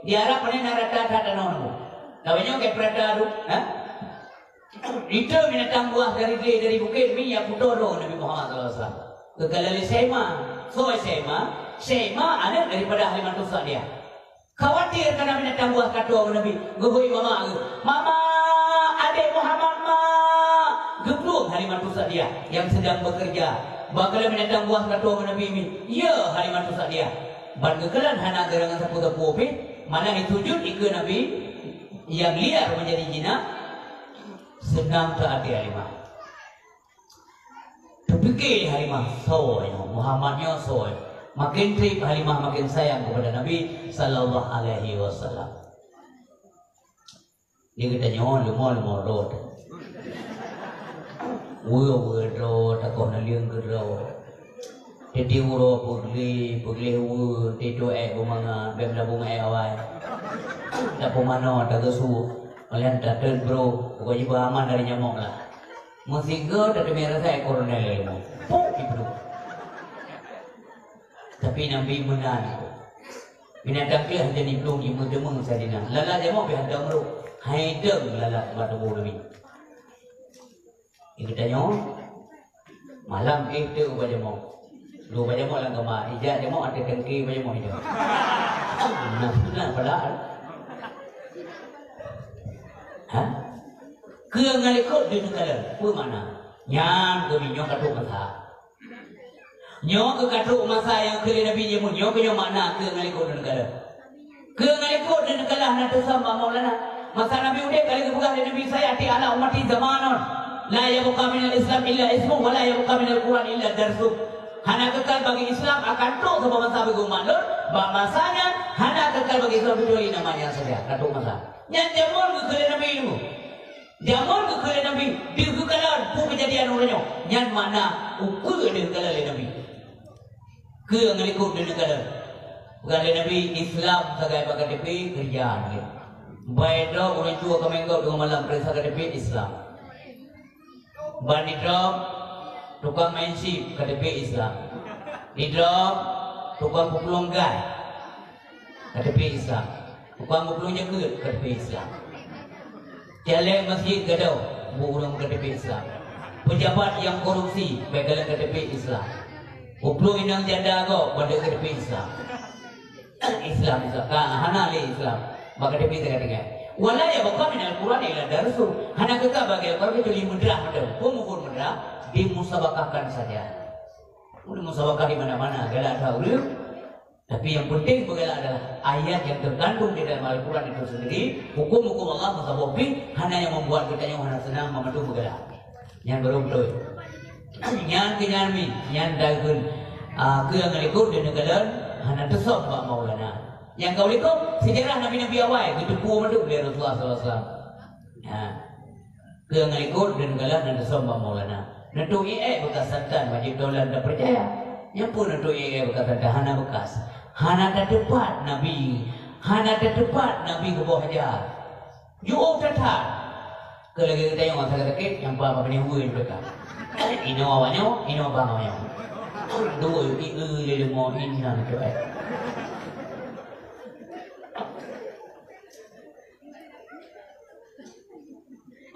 Di Arab pane na rata that tanoh nyoe. Tapi nyoe ka peurata tu, ha? Itu binatang buas dari, dari bukét mi nyang putôh droe Nabi Muhammad sallallahu alaihi wasallam. Geukheun lé Syaimah. Soe Syaimah? Syaimah aneuk daripada Halimatus Sa'diyah. Khawatir kana binatang buas ka toe ngon Nabi, geuhôi mama geuh, "Mama, adek Muhammad, ma!" Geuplueng Halimatus Sa'diyah nyang sedang bekerja. Bak kala binatang buas ka toe ngon Nabi mi, "Ya, Halimatus Sa'diyah." Ban geukalon hana geurangan sapeue-sapeue pih, malah sujud ikeue Nabi nyang liar menjadi jinak, seunang teuh até Halimah. Teupike Halimah, "Soe nyoe? Muhammad nyoe soe?" Makin treb Halimah makin sayang kepada Nabi sallallahu alaihi wasallam. Di geutanyoe leumo-leumo droe. Weue-weue droe, takoh naleueng keu droe. Teuti uroe peugleh, peugleh weue, teuti ék beumangat, bèk meulabong ék awai. Tapeumanoe, tageusu, meulian tateut bro, pokok jih beuaman dari nyamok lah. Meusigoe tateumé rasa ék koronel lé leumo. Pok jiplueng. Tapi Nabi meunan. Binatang keuh hana jiplueng, jimeuteumé saidina. Lalat jamok pih hana meurok. Hai deueng lalat bak tuboh Nabi. Di geutanyoe, malam éh teuk ubak jamok. Lu ubak jamok lam kama, ijak jamok ateueh tangke ubak jamok itu. Nah, nah, padahal. Ha? Keu ngon likot di neukalon, peue makna? Nyan keuh nyoe ka trok masa. Nyoe keuh ka trok masa nyang keu lé Nabi jameun, nyoe keuh nyoe makna keu ngon likot di neukalon. Keu ngon likot di neukalon hana teusam bak Maulana. Masa Nabi udeb ka lheueh geupeugah lé Nabi, "Sayati ala ummati zamanun la yabqa minal Islam illa ismuh wa la yabqa minal Qur'an illa darsuh." Hana kekal bagi Islam akan trok saboh masa bagi umat lôn, bak masa nyan hana kekal bagi Islam kecuali namanya saja. Ka trok masa. Nyan jameun geukheun lé Nabi ilmu. Jameun geukheun lé Nabi, deuh geukalon peue keujadian uroe nyoe. Nyan makna ukeue deuh geukalon lé Nabi. Keu ngon likot deuh geukalon. Peugah lé Nabi, Islam sagai bak K T P, keureuja lagèe. Bai droe ureueng tuha ka meugot teungoh malam peuriksa K T P, Islam. Ban di droe tukang main chip, K T P Islam. Di droe tukang peuplueng gas, K T P Islam. Tukang peuplueng jakeuet, K T P Islam. Caleg masjid gadôh, bu ureueng K T P Islam. Pejabat nyang korupsi, bèk kalon K T P Islam. Peuplueng inong janda gob, ban K T P Islam. Islam, Islam. Ka hana lé Islam. Bak K T P teuka-teuka. Wala yabqa minal Qur'an illa darsuh. Hana kekal bagi Al-Qur'an kecuali meudrah mantong. Peue meuphom meudrah? Dimusabakahkan saja. Udah musabakah di mana-mana, galak that ureueng. Tapi yang penting peugala adalah ayat yang terkandung di dalam Al-Quran itu sendiri, hukum-hukum Allah meusaboh pih, hana nyang membuat geutanyoe hana seunang, meumadu peugala. Nyan baru beutôi. Nyan keu nyan mi, nyan daun, ah, keu nyang likot di neukalon hana teusöm bak Maulana. Nyang ka likot, sejarah nabi-nabi awai geuteupeue mandum lé Rasulullah sallallahu alaihi wasallam. Ha. Keu nyang likot di neukalon hana teusöm bak Maulana. Neutôk ié beukas santan, wajéb taulan dan peucaya. Nyan peue neutôk ié beukas santan, hana beukas. Hana tateupat Nabi, hana tateupat Nabi geuboh haja. Jiôh that-that. Keu lagèe geutanyoe sakét-sakét, nyang ba bak binéh weue teuka. Inoe awak nyoe, inoe bang awak nyoe. Dua ié lé leumo inan tu, eh.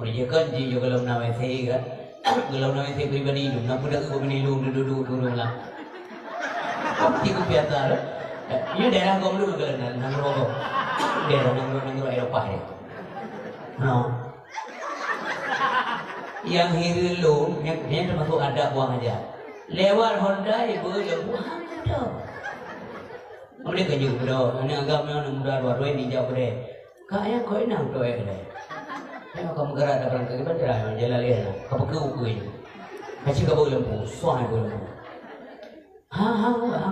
Oleh jeuet kan jih gohlom na W C kan? Gohlom na W C pribadi tu, na peudak keu bini lu dudu-dudu dulu lah. Tiku biasa lah. Ini daerah gom dulu kalau na nanggroe gom. Daerah nanggroe-nanggroe Eropah ya. No. Yang hireuen lom, yang, yang termasuk adat buang aja. Lewat Honda ibu lembu hang tu. Boleh keu jeuet beudôh, aneuk agam nyoe aneuk muda dua droe nijak beudôh. Kak, nyang keu inong droe deh. Nyoe ka meugerak dalam kaki bandera nyoe jalan lé nyoe. Ka peukeu-peukeu nyoe. Ka cit ka beu lampu, suah beu lampu. Ha, ha, ha, ha.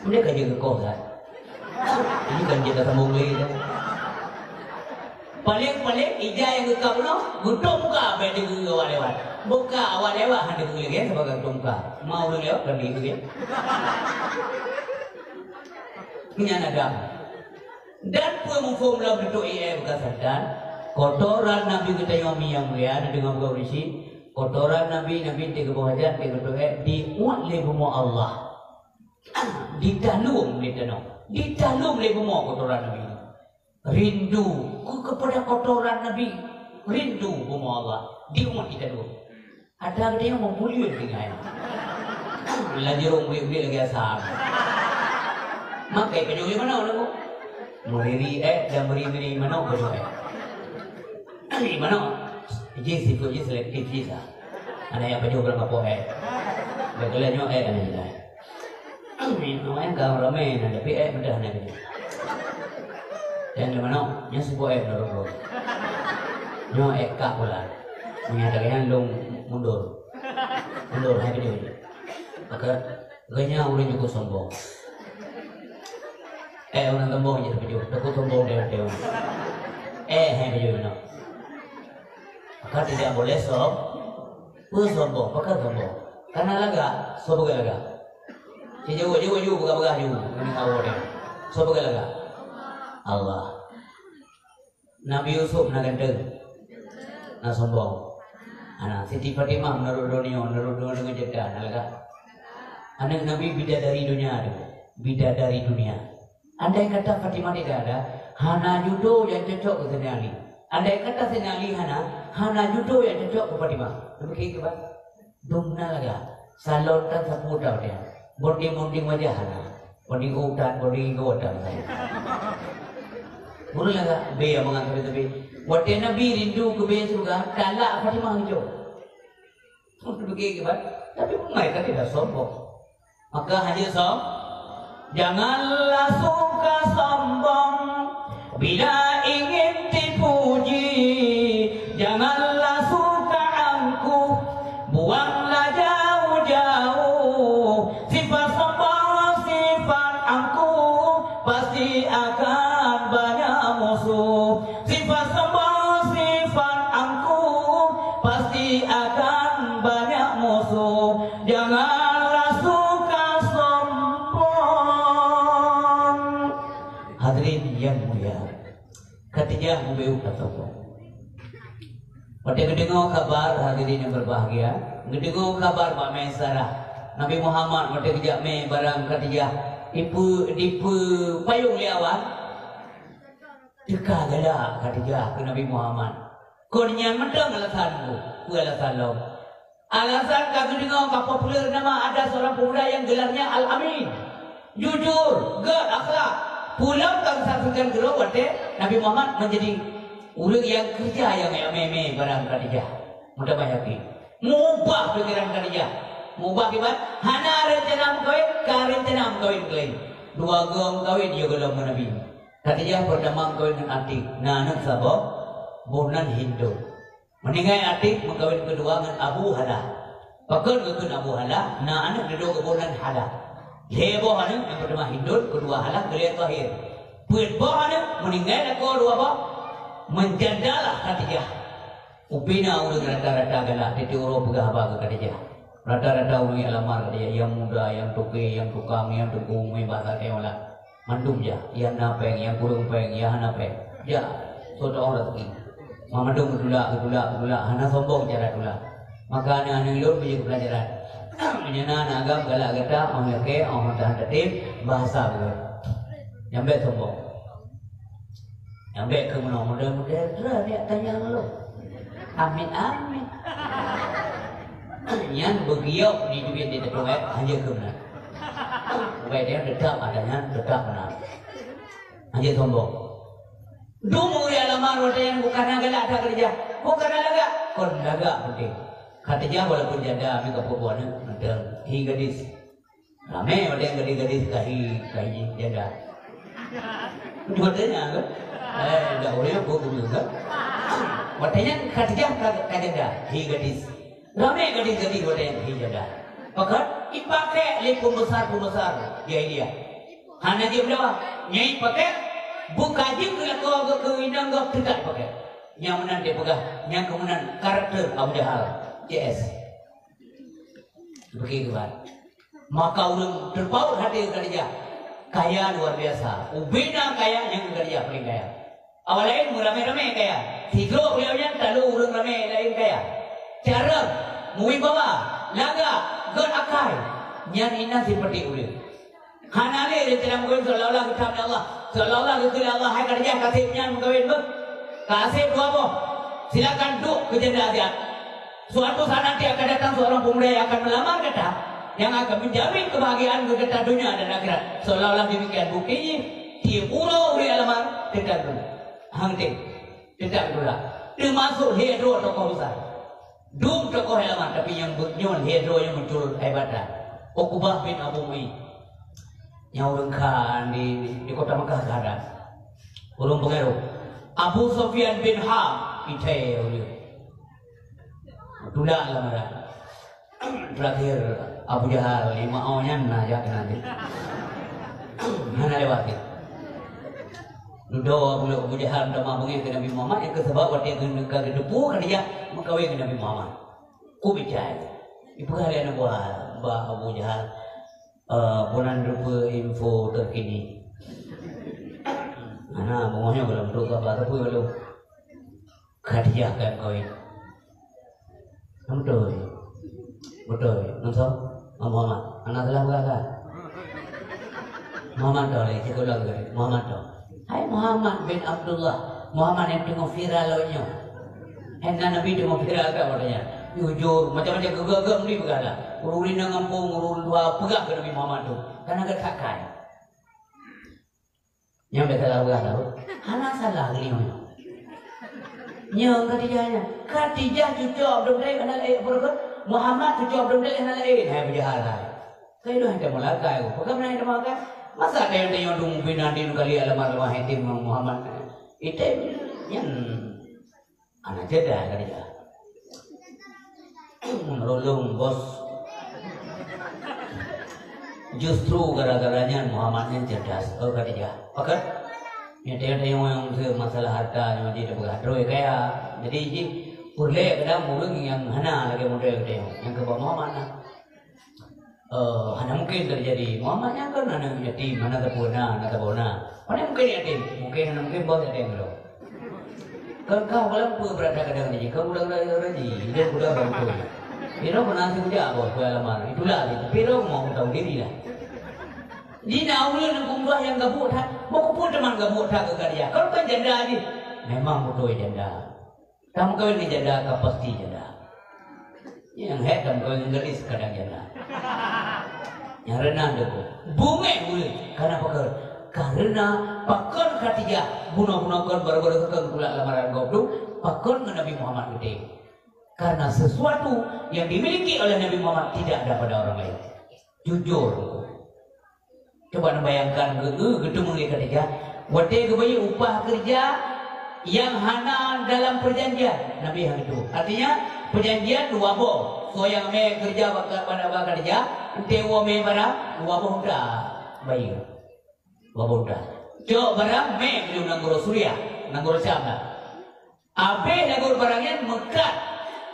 Meunan ka jeuet keu koh that. Ini kan jeuet ka sambung lé dah. Paléng-paléng ija nyang geukab bunoe, geutok muka bèk deungoe awak lewat. Buka awak lewat hana deungoe lagèe saboh geutok muka. Ma ureueng lewat kan deungoe lagèe. Nyan adab. Dan peue muphom lom neutuek ie buka santan, kotoran Nabi geutanyoe mi nyang mulia, na deungoe buka ureueng syiek, kotoran Nabi, Nabi teuh geuboh hajat, teuh geutuek, diuet lé bumoe Allah. Ditalom lé tanoh, ditalom lé bumoe kotoran Nabi. Rindu ku kepada kotoran Nabi, rindu bumoe Allah, diuet ditalom. Ata geutanyoe meubuleuen tinggai. Laju rhung buleuen-buleuen lagèe asam. Makai pajoh lé manok lagu. Meuriri ék dan meuri-meuri manok pajoh ék. Meuri manok. Jih sikok jih selektif jih sah. Ada nyang pajoh dalam kapok ék. Bak geulah nyoe ék hana jilai. Minong ék ka ramé na, tapi ék meudah na keujeuet. Nyang di manok, nyan sibuk ék nurot lôn. Nyoe ék kak pula. Meunyo ata nyan lôn mundur. Mundur, hai beujeuet. Maka, geunya ureueng nyang sombong. Ék ureueng sombong jeuet beujeuet. Takot sombong dewa-dewa. Ék, hai beujeuet manok. Maka tidak boleh som-, peue sombong, pakon sombong. Kana lagak, soe peugah lagak. Sijaweueb-jaweueb ju, peugah-peugah ju, ngon Allah dia. Soe peugah lagak? Allah. Nabi Yusuf na ganteng? Na sombong? Hana. Siti Fatimah meunurot dunia, meunurot dunia deungon jeuet na lagak? Aneuk Nabi bidadari dunia tu. Bidadari dunia. Andai kata Fatimah tidak ada, hana judo nyang cocok keu Saidina Ali. Andai kata Saidina Ali hana, hana judo nyang cocok keu Fatimah. Demikian keuban. Dum na lagak, salon tan sapeue tan watèe nyan. Bonding-bonding wajah hana. Bonding utat, bonding igoe tan. Bunoe lagak, bèe mangat tapi-tapi. Watèe Nabi rindu keu bèe syeuruga, talak Fatimah ngicok. Begitu kan? Tapi umat kan tidak sombong. Maka hanya som-, janganlah suka sombong bila ingin dipuji. Janganlah suka angkuh, buanglah jauh-jauh. Sifat sombong, sifat angkuh, pasti akan banyak musuh. Sifat sombong, sifat angkuh, pasti akan banyak musuh. Janganlah suka sombong. Hadirin yang mulia, Khadijah geubeuet ka sombong. Watèe geudeungoe kabar, hadirin yang berbahagia, geudeungoe kabar bak Maisarah, Nabi Muhammad watèe geujak mè barang Khadijah, dipeu-, dipeupayong lé awan, teuka galak Khadijah keu Nabi Muhammad. Kon nyan mantong alasan tu. Peue alasan lom? Alasan ka geudeungoe ka populer nama ada seorang pemuda yang gelarnya Al-Amin. Jujur, gèt akhlak. Peue lom ka geusaksikan keu lôn watèe Nabi Muhammad menjadi ureueng nyang keureuja nyang mè-mè barang Khadijah. Meutamah yakin. Meuubah pikiran Khadijah. Meuubah kiban, hana rencana meukawen, ka rencana meukawen keu laén. Dua goe meukawen, jih gohlom ngon Nabi. Khadijah peurtama meukawen ngon Atik, na aneuk saboh, boh nan Hindun. Meuninggai Atik, meukawen keudua ngon Abu Halah. Pakon geukheun Abu Halah, na aneuk dudoe geuboh nan Halah. Lhèe boh aneuk, nyang peurtama Hindun, keudua Halah, keulhèe Tahir. Peuet boh aneuk, meuninggai lakoe dua boh, meujandalah Khadijah. Ubé na ureueng rata-rata galak, tiep-tiep uroe peugah haba keu Khadijah. Rata-rata ureueng nyang lamar Khadijah, nyang muda, nyang toke, nyang tukang, nyang teungku, meuhai basa teuh lah. Mandum jak, nyang na pèng, nyang kureueng pèng, nyang hana pèng. Jak, soe teu'oh raseuki. Mandum geutulak, geutulak, geutulak, hana sombong cara tulak. Maka aneuk-aneuk lôn meunyoe peulajaran. Meunyoe na aneuk agam galak gata, 'oh lakèe, 'oh tahan tatém, bahasa beugöt. Nyang bèk sombong. Nyang bèk keu meunoe model-model, droe nyan tanyong lôn. Amin, amin. Nyan beugiok di duit di teupeu, eh, hanjeuet keu meunan. Ubé dia tetap ada nyan, tetap meunan. Hanjeuet sombong. Dum ureueng lamar watèe nyan bukan na galak that keureuja. Bukan na lagak, kon lagak penting. Khadijah walaupun janda, mi ka peubuet aneuk, mantong. Hi gadis. Ramé watèe gadis-gadis ka hi, ka hi janda. Watèe nyan kan? Eh, dak boleh aku dulu kan? Watèe nyan Khadijah ka, ka janda, hi gadis. Ramé gadis-gadis watèe nyan hi janda. Pakon? Ipakék lé pembesar-pembesar jahiliyah. Hana jeuet meudawa. Nyang ipakék Buka jeuet keu lakoe geuh, keu inong geuh teuka jipakai. Nyang meunan dipeugah, nyang keu meunan karakter Abu Jahal, C S. Begitu kan. Maka ureuëng teupaut hati keu Khadijah. Kaya luar biasa. Ubena kaya nyang keu Khadijah paling kaya. Awak laén meuramé-ramé kaya. Sidroe beliau nyan talu ureuëng ramé laén kaya. Carông, meuwibawa, lagak, göt akai. Nyan inan sipeue ureuëng. Hana lé rencana meugeuen seolah-olah geutam lé Allah. Seolah-olah geukheun lé Allah, "Hai Khadijah, kaseb nyan meukawen beuh. Kaseb dua boh. Silakan duek keu janda siat. Suatu saat nanti akan datang seorang pemuda yang akan melamar gata, yang akan menjamin kebahagiaan keu gata dunia dan akhirat." Seolah-olah demikian. Bukti jih, tiep uroe ureuëng lamar, teuka duek. Hang tem. Teuka duek. Teumasuk lhèe droe tokoh besar. Dum tokoh ulama, tapi nyang beuet nyoe lhèe droe nyang muncul hebat that. Uqbah bin Abu Mu'aid. Nyang ureueng khan di, di kota Mekah ka ada. Ureueng peungaroh. Abu Sufyan bin Harb, itai ureueng. Tulak lamaran. Terakhir Abu Jahal, lima awak nyan na jak keunan. Hana lewat. Dudoe Abu, Abu Jahal meutamah beungéh keu Nabi Muhammad, nyang keu sabab watèe geu-, ka geuteupeue Khadijah meukawen ngon Nabi Muhammad. Ku bicai. Ipeugah lé aneuk buah bak Abu Jahal, eh, "Bunan rupa info terkini." Hana, beungoh nyoe gohlom trok keu Abah, tapi gohlom Khadijah ka meukawen. Beutôi. Beutôi. Ngon soe? Ngon Muhammad. Hana salah peugah kan? Muhammad toh lé, cit gohlom lé. Muhammad toh. Hai Muhammad bin Abdullah. Muhammad nyang teungoh viral lom nyoe. Hai na Nabi teungoh viral ka watèe nyan. Jujur, macam-macam geuh-geuh meupeugah lah. Ureueng inong gampông, ureueng luwa peugah keu Nabi Muhammad tu. Karena geuh sakai. Nyan bèk salah peugah tau. Hana salah geulinyueng nyoe. Nyoe Khadijah nyan. Khadijah cucu Abdul Muttalib hana laén, apa kheun? Muhammad cucu Abdul Muttalib hana laén. Hai Abu Jahal hai. Keunoe hai tamong lakèe. Peugah meunan hai tamong lakèe. Masa tayong-tayong dum bina di kali alamat rumah yatim Muhammad. Item nyan. Hana jeuet dah Khadijah. Meunurot lôn, bos. Justru gara-gara nyan Muhammad nyan cerdas. Oh, Khadijah. Pakon? Nyan tayong-tayong nyang masalah harta nyoe jih tapeugah droe kaya. Jadi jih peureulèe kadang ureueng nyang hana lagèe model geutanyoe. Nyang keu bak Muhammad na. Eh, hana mungkin teujadi. Muhammad nyan kan aneuk yatim, hana sapeue na, hana saboh na. Mana mungkin yatim? Mungkin hana mungkin boh yatim tu. Kan kah balam peue beurata kadang ni, kau udah raya raji, dia udah bantu. Dia pernah sih udah boh pengalaman. Itulah dia. Tapi dia mau tahu diri lah. Di na ulun yang kumbuah yang gabuk that, mau kupun teman gabuk that ke dia. Kau kan janda aja. Memang betul janda. Tameukawen ngon janda ka pasti janda. Nyang hék tameukawen ngon gadis kadang janda. Nyang reunah deungon. Bungéh ulôn. Karena pakon? Karena pakon Khadijah bunoe-bunoe kon baru-baru kon tulak lamaran gob tu, pakon ngon Nabi Muhammad geutem. Karena sesuatu yang dimiliki oleh Nabi Muhammad tidak ada pada orang lain. Jujur. Coba neubayangkan geu-, geu-, geuteumé lé Khadijah, watèe geubayeue upah keureuja nyang hana dalam peujanjian, Nabi hana geutuwoe. Artinya, peujanjian dua boh. Soe nyang mé keureuja bak, bak, bak Khadijah, enteuk woe mé barang, dua boh unta bayeue. Dua boh unta. Cok barang mé meunyoe nanggroe Suriah, nanggroe Syam na. Abéh lagoe barang nyan meukat.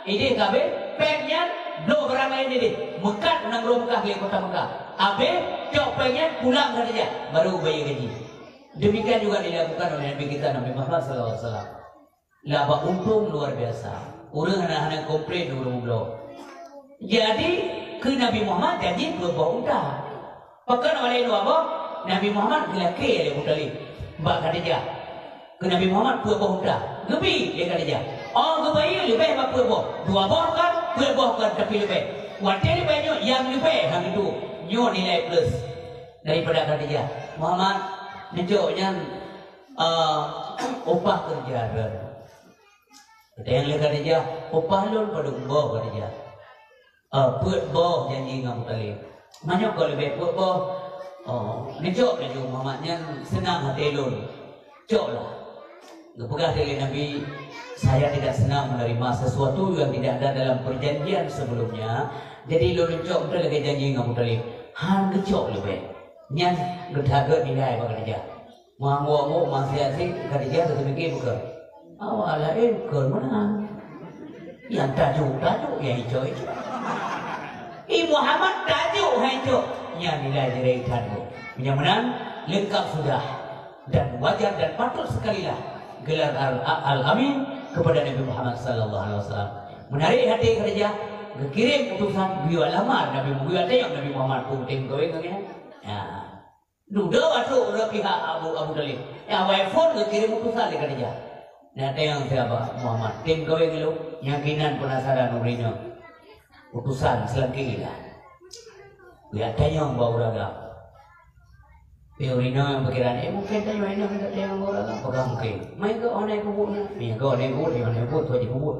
Idéh ka abéh, péng nyan bloe barang laén idéh. Meukat u nanggroe Meukah lé kota Meukah. Abéh, cok péng nyan pulang Khadijah, baru bayeue gaji. Demikian juga dilakukan oleh Nabi kita Nabi Muhammad sallallahu alaihi wasallam. Laba untông luar biasa. Ureueng hana-hana komplain ureueng bloe. Jadi, keu Nabi Muhammad janji peuet boh unta. Pakon awak laén dua boh, Nabi Muhammad geulakèe lé Abu Thalib bak Khadijah. Keu Nabi Muhammad peuet boh unta, geubi lé Khadijah. Oh, geubayeue leubeh bak peuet boh. Dua boh kon, peuet boh kon, tapi leubeh. Watèe leubeh nyoe, nyang leubeh han geutuwoe. Nyoe nilai plus daripada Khadijah. Muhammad, neucok nyan, eh, upah keureuja droen. Geutanyong lé Khadijah, "Upah lôn padum boh, Khadijah?" "Eh, peuet boh janji ngon Abu Thalib." "Meunyoe kon leubeh peuet boh, oh, neucok laju Muhammad nyan seunang até lôn. Coklah." Geupeugah lé Nabi, "Saya tidak senang menerima sesuatu yang tidak ada dalam perjanjian sebelumnya. Jadi lôn neucok beutôi lagèe janji ngon Abu Thalib." Han geucok leubeh. Nyan geutagôt nilai bak Khadijah. Meuanggô-anggô masih asik, Khadijah teupike buka. Awak laén kon meunan. Nyang tajuk-tajuk, nyang icok-icok. I Muhammad tajuk hai cok. Nyan nilai jih that. Meunyoe meunan, lengkap sudah. Dan wajar dan patut sekalilah gelar Al-, Al-Amin kepada Nabi Muhammad sallallahu alaihi wasallam. Menarik hati Khadijah, geukirém utusan geuyue lamar Nabi, geuyue tanyong Nabi Muhammad, "Peue tem kawén ngon nyan?" Ya. Dudoe ateueh ureueng pihak Abu, Abu Thalib. Nyang awai phon geukirém utusan lé Khadijah. Nyan tanyong siapa? Muhammad. Tem kawén ngon lôn? Nyang kinan penasaran ureueng inong. Utusan seulangké lah. Geuyue tanyong bak ureueng agam. Tapi ureueng inong nyang pikiran, eh, mungken tanyong inong, tanyong bak ureueng agam. Peugah mungken. Meuigoe aneuk kubu na. Meuigoe aneuk kubu, tanyong aneuk kubu, tuan jipeubuet.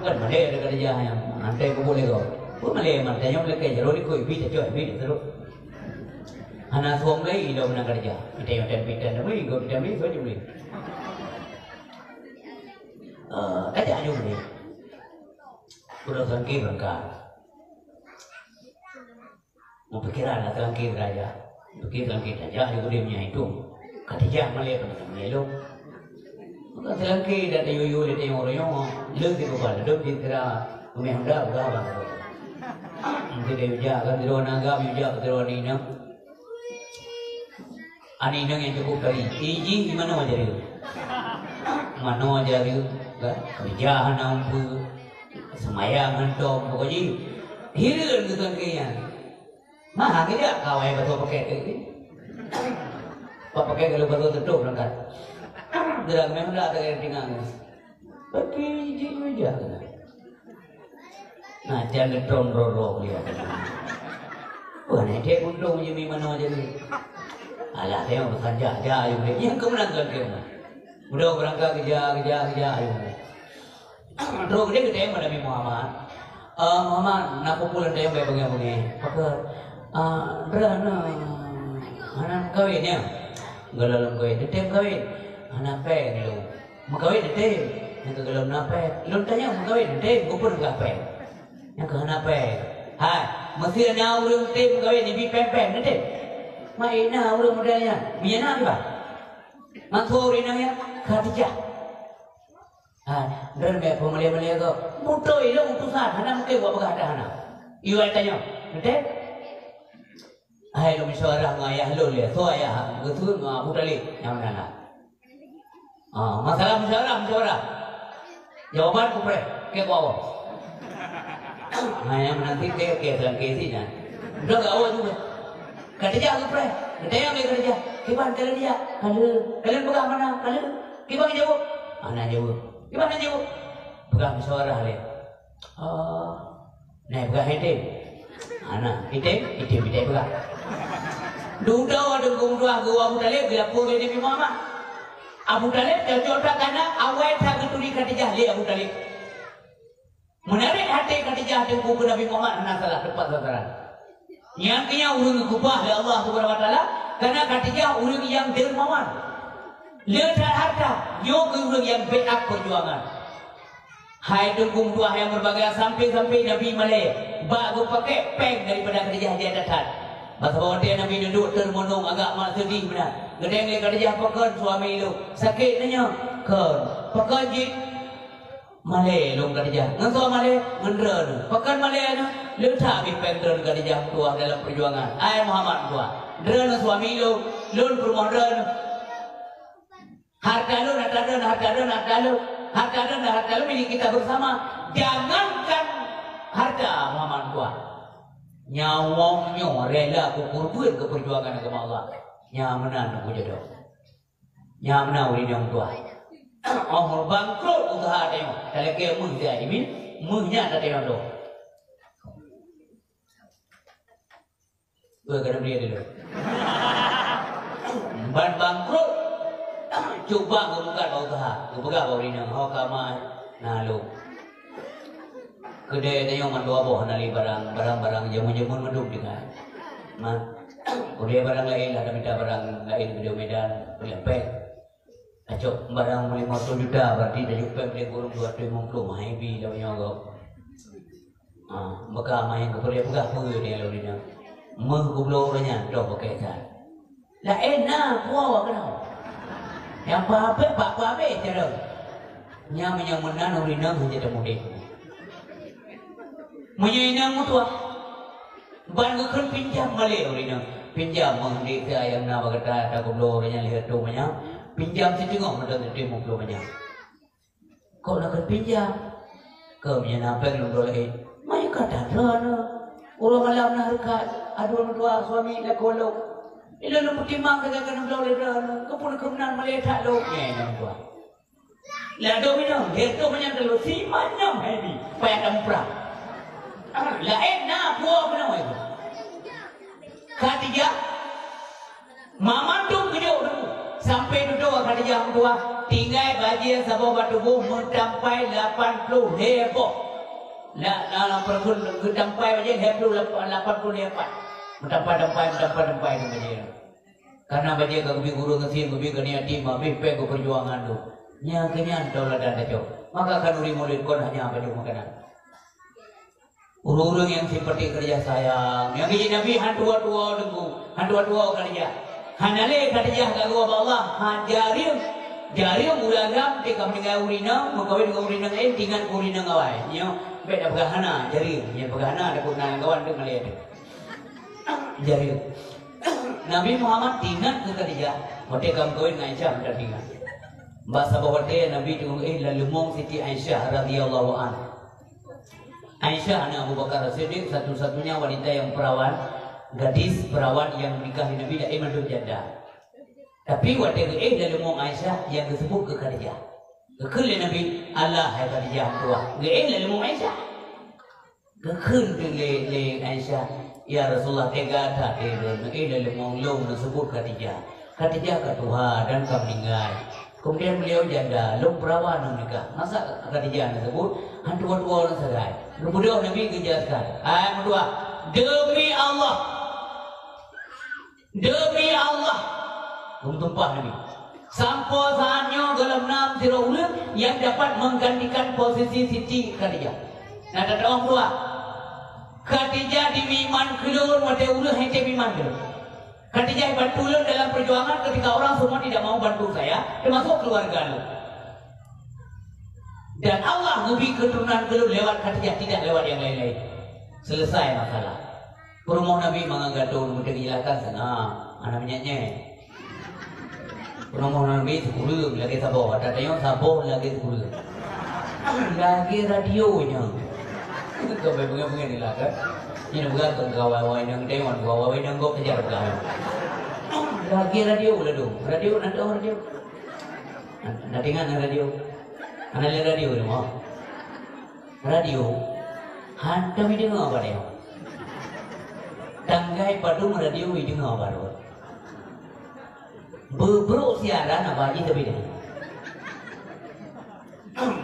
Kan malée ada Khadijah nyang antai kubu lé goe. Peue malée man tanyong lakée jaroe likot, ibi tacok, ibi tacok. Hana suang lé ilong na Khadijah. Ita nyang tan pitan dah beli, gop tan beli, gop beli. Eh, tajak aju beli. Udah sangki berangkat. Meupikiran lah sangki raja. Pikir sangki tajak aju beli meunyo itu. Khadijah malée pun malée lom. Maka sangki dah tayue-yue lé tayue-yue. Leuh di kepala, leuh di tera. Umeh honda, udah bang. Mungkin dia ujar kan, dia orang agam, ujar ke dia orang ni, nah. Aneuk inong nyang cukup kali. Iji di manoe jareue? Manoe jareue, kan? Keureuja hana umpeue, seumayang hantom, pokok jih hireuen keu keuh nyan. Mah, geujak kawai basoe pakét teuh. Bak pakét kalau basoe tutôp langkat. Geurang memang dak ada yang tinggal. Tapi iji keureuja keunan. Nah, jan geutrom roro kuliah. Wah, nyan dek untông jih mi manoe jadi. Alah, tengok pesan jak, jak, ayo, dek. Nyang keumeunang tuan keumeunang. Udah berangkat keja, keja, keja, ayo, dek. Terus dia kata, "Pada Nabi Muhammad, eh, Muhammad, nak kumpul anda yang banyak-banyak." Pakon, eh, "Dra na, hana kawin ya?" Gala lom kawin, "Tem kawin." "Hana peng lu." Meukawen teuntèe, nyang keu gohlom na pèng. Lôn tanyong meukawen teuntèe, geupeue peugah pèng. Nyang keu hana pèng. Hai, meusé na ureueng teuntèe meukawen ibi pèng-pèng teuntèe. Mak na ureueng model nyan, meunyo na kiban. Mantöng ureueng inong nyan, Khadijah. Hai, droeneuh bèk peumalèe-malèe gob. Beutôi lôn utusan, hana mungken buat peugah that hana. Iwai tanyong, teuntèe? Hai lôn musyawarah ngon ayah lôn lé, soe ayah? Geuteupeue ngon Abu Thalib nyang meunan. Ah, masalah musyawarah, musyawarah. Jawaban kupreh, keu awak. Hai nyang meunan ti keu, keu dalam keu sinan. Udah gak awak juga. Khadijah kupreh, geutanyong lé Khadijah, "Kiban kalian dia?" "Kaleuen." "Kalian peugah mana?" "Kaleuen." "Kiban jaweueb?" "Hana jaweueb." "Kiban hana jaweueb?" Peugah musyawarah lé. Oh. Nah, peugah item. Ana, item, item, item peugah. Dudoe deungon dua geuh Abu Thalib geulapor lé Nabi Muhammad. Abu Thalib cocok that kana awai that geuturi Khadijah lé Abu Thalib. Meunarek hati Khadijah teungku keu Nabi Muhammad hana salah teumpat sasaran. Nyang keu nyan ureueng geukeubah lé Allah Subhanahu wa Taala, kana Khadijah ureueng nyang dermawan. Le that harta, nyoe keuh ureueng nyang backup peujuangan. Hai teungku meutuah nyang meubahgia, sampoe-sampoe Nabi malèe bak geupakék pèng daripada Khadijah jai that-that. Bah saboh watèe Nabi duek teureumeunong agak mat seudeh meunan. Geudeng lé Khadijah, "Pakon suami lôn? Sakét na nyoe?" "Kon." "Pakon jih?" "Malèe lôn Khadijah." "Ngon soe malèe?" "Ngon droeneuh." "Pakon malèe nyoe?" "Le that bit pèng droeneuh Khadijah meutuah dalam peujuangan." "Hai Muhammad meutuah, droeneuh suami lôn, lôn peurumoh droeneuh." Harta lôn, harta lôn, harta lôn, harta lôn. Harta lôn dan harta lôn milik kita bersama. Jangankan harta, Muhammad meutuah. Nyawöng nyoe rela kukeureubeuen keu peujuangan agama Allah. Nyan meunan kujodoh. Nyan meunan ureueng inong meutuah. Oh, bangkrot useuha tanyoe. Talakèe meuh siat jimeuet, meuh nyan tatanyong droe. Peue keuneuk bri lé lôn? Ban bangkrot. Cuba geumeukat bak useuha, geupeugah bak ureueng inong, "Ho ka ma na lôn." Keudè tanyoe mandua boh hana lé barang, barang-barang jameun-jameun mandum tinggai. Ma, keudè barang laén lah, tamita barang laén keudè Medan, peuleumpet. Tacok barang limong reutôh juta, berarti tacok pèng lé kureueng dua reutôh limong ploh, mahai bi lam nyoe gob. Ha, meuka main keu peue, peugah peue dia lalu dia. Meuh kubloe ureueng nyan, toh pakai that. Laén na puwoe keunoe. Nyang peuhabéh bak peuhabéh carông. Nyan meunyoe meunan ureueng inong hana teumudeh. Meunyoe inong meutuah, ban geukheun pinjam malée ureueng inong. Pinjam meunyoe dek ayang na bak gata, ta geubloe ureueng nyan lhèe reutôh manyang. Pinjam siteungoh meuteun siteungoh ploh manyang. Kok na kheun pinjam? Keu meunyoe na péng lôn droe laén. Manyang ka that droeneuh. Uroe malam na hareukat, aduh meutuah suami lakoe lôn. Ilôn lôn peutimang teuka keuneuk bloe lé droeneuh. Keupeue keumeunang malée that lôn. Nyan inong meutuah. Ladôm inong, lhèe reutôh manyang teulô, simanyong hai bi, payah tamuprang. Laén na puwoe keunoe. Khadijah, mamandum geujok dulu. Sampoe dudoe Khadijah meutuah, tinggai bajée saboh bak tuboh meutampai lapan ploh lhèe boh. La, la, lapan ploh, geutampai bajée lhèe ploh lapan, lapan ploh lhèe pat. Meutampai-tampai, meutampai-tampai di bajée. Kareuna bajée ka geubi gureueng gasien, geubi keu aneuk yatim, habéh péng keu peujuangan tu. Nyan keuh nyan tauladan tacok. Maka khanuri mulod kon hanya bajée makanan. Ureueng-ureueng nyang sipatéh Khadijah sayang, nyang geujak Nabi han tuwoe-tuwoe teungku, han tuwoe-tuwoe Khadijah. Hana lé Khadijah ka geuwoe bak Allah, ha, jareueng, jareueng ureueng agam, teuka meuninggai ureueng inong, meukawen ngon ureueng inong laén, teuingat keu ureueng inong awai. Nyoe bèk tapeugah hana, jareueng. Nyan peugah hana, takot na lam kawan tu malée tu. Jareueng. Nabi Muhammad teuingat keu Khadijah, watèe ka meukawen ngon Aisyah, meunan teuingat. Bak saboh watèe Nabi teungoh éh lam leumông Siti Aisyah radhiyallahu anha. Aisyah aneuk Abu Bakar As-Siddiq, satu-satunya wanita yang perawan, gadis perawan yang dinikahi Nabi, laén mandum janda. Tapi watèe geuéh lam leumông Aisyah, nyang geuseubut keu Khadijah. Geukheun lé Nabi, "Alah, hai Khadijah meutuah." Geuéh lam leumông Aisyah. Geukheun lé, lé Aisyah, "Ya Rasulullah, teuga that lé lôn, neuéh lam leumông lôn neuseubut Khadijah. Khadijah ka tuha dan ka meuninggai. Kemudian beliau janda, lôn perawan lôn nikah. Masa Khadijah neuseubut, han tuwoe-tuwoe lôn sagai." Geubeudôh Nabi geujelaskan, "Hai meutuah, demi Allah, demi Allah," geutumpah Nabi, "sampoe saat nyoe gohlom na sidroe ureueng nyang dapat menggantikan posisi Siti Khadijah." Na tatu'oh dua. Khadijah demi iman keu lôn watèe ureueng han tém iman keu lôn. Khadijah bantu lôn dalam perjuangan ketika orang semua tidak mau bantu saya, termasuk keluarga lôn. Dan Allah geubri keuturonan keu lôn lewat Khadijah, tidak lewat yang lain-lain. Selesai masalah. Peurumoh Nabi mangat gadoh, meuteujeulakan seunang, hana meunyan-nyan. Peurumoh Nabi sikureueng lagèe saboh, ata tanyoe saboh lagèe sikureueng. Lagèe radio nyoe. Keu beungèh-beungèh nila kan. Nyoe bukan keu gawai-gawai nyang dewan, gawai-gawai nyang gok kejar bukan. Lagèe radio ladôm. Radio na teuh radio. Na teuingat na radio? Hana lé radio di rumoh. Radio, hantom ideungoe bak tanyoe. Tanggai padum radio ideungoe bak droe. Beubrok siaran haba jih tapi deh.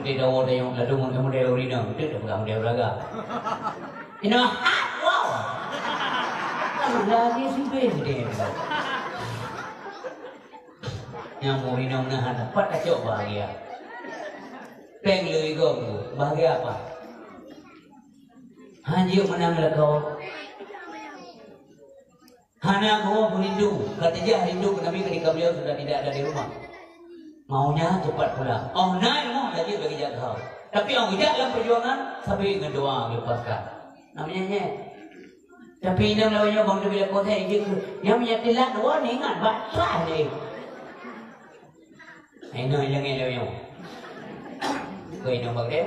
Di dawa tanyoe ladôm ngon model ureueng inong, tu dah peugah model uraga. Inoe hat, wow. Lagi sibeh deh. Nyang ureueng inong na hana pat tacok bahagia. Péng lheueh gob, bahagia apa? Hanjeuet meunang lakoe. Hana geuwoe meurindu, Khadijah rindu keu Nabi ketika beliau sudah tidak ada di rumah. Maunya cepat pulang. Oh, na i rumoh laju bagi jak keu hau. Tapi 'oh geujak lam perjuangan, sabe ngon doa geulepaskan. Namanya nyet. Tapi inong lawét nyoe bang teubiet lakoe, jeuet keu nyang meunyo teulat dua ni ingat bak trah lé. Inong ilèe lawét nyoe. Keu inong bak lé.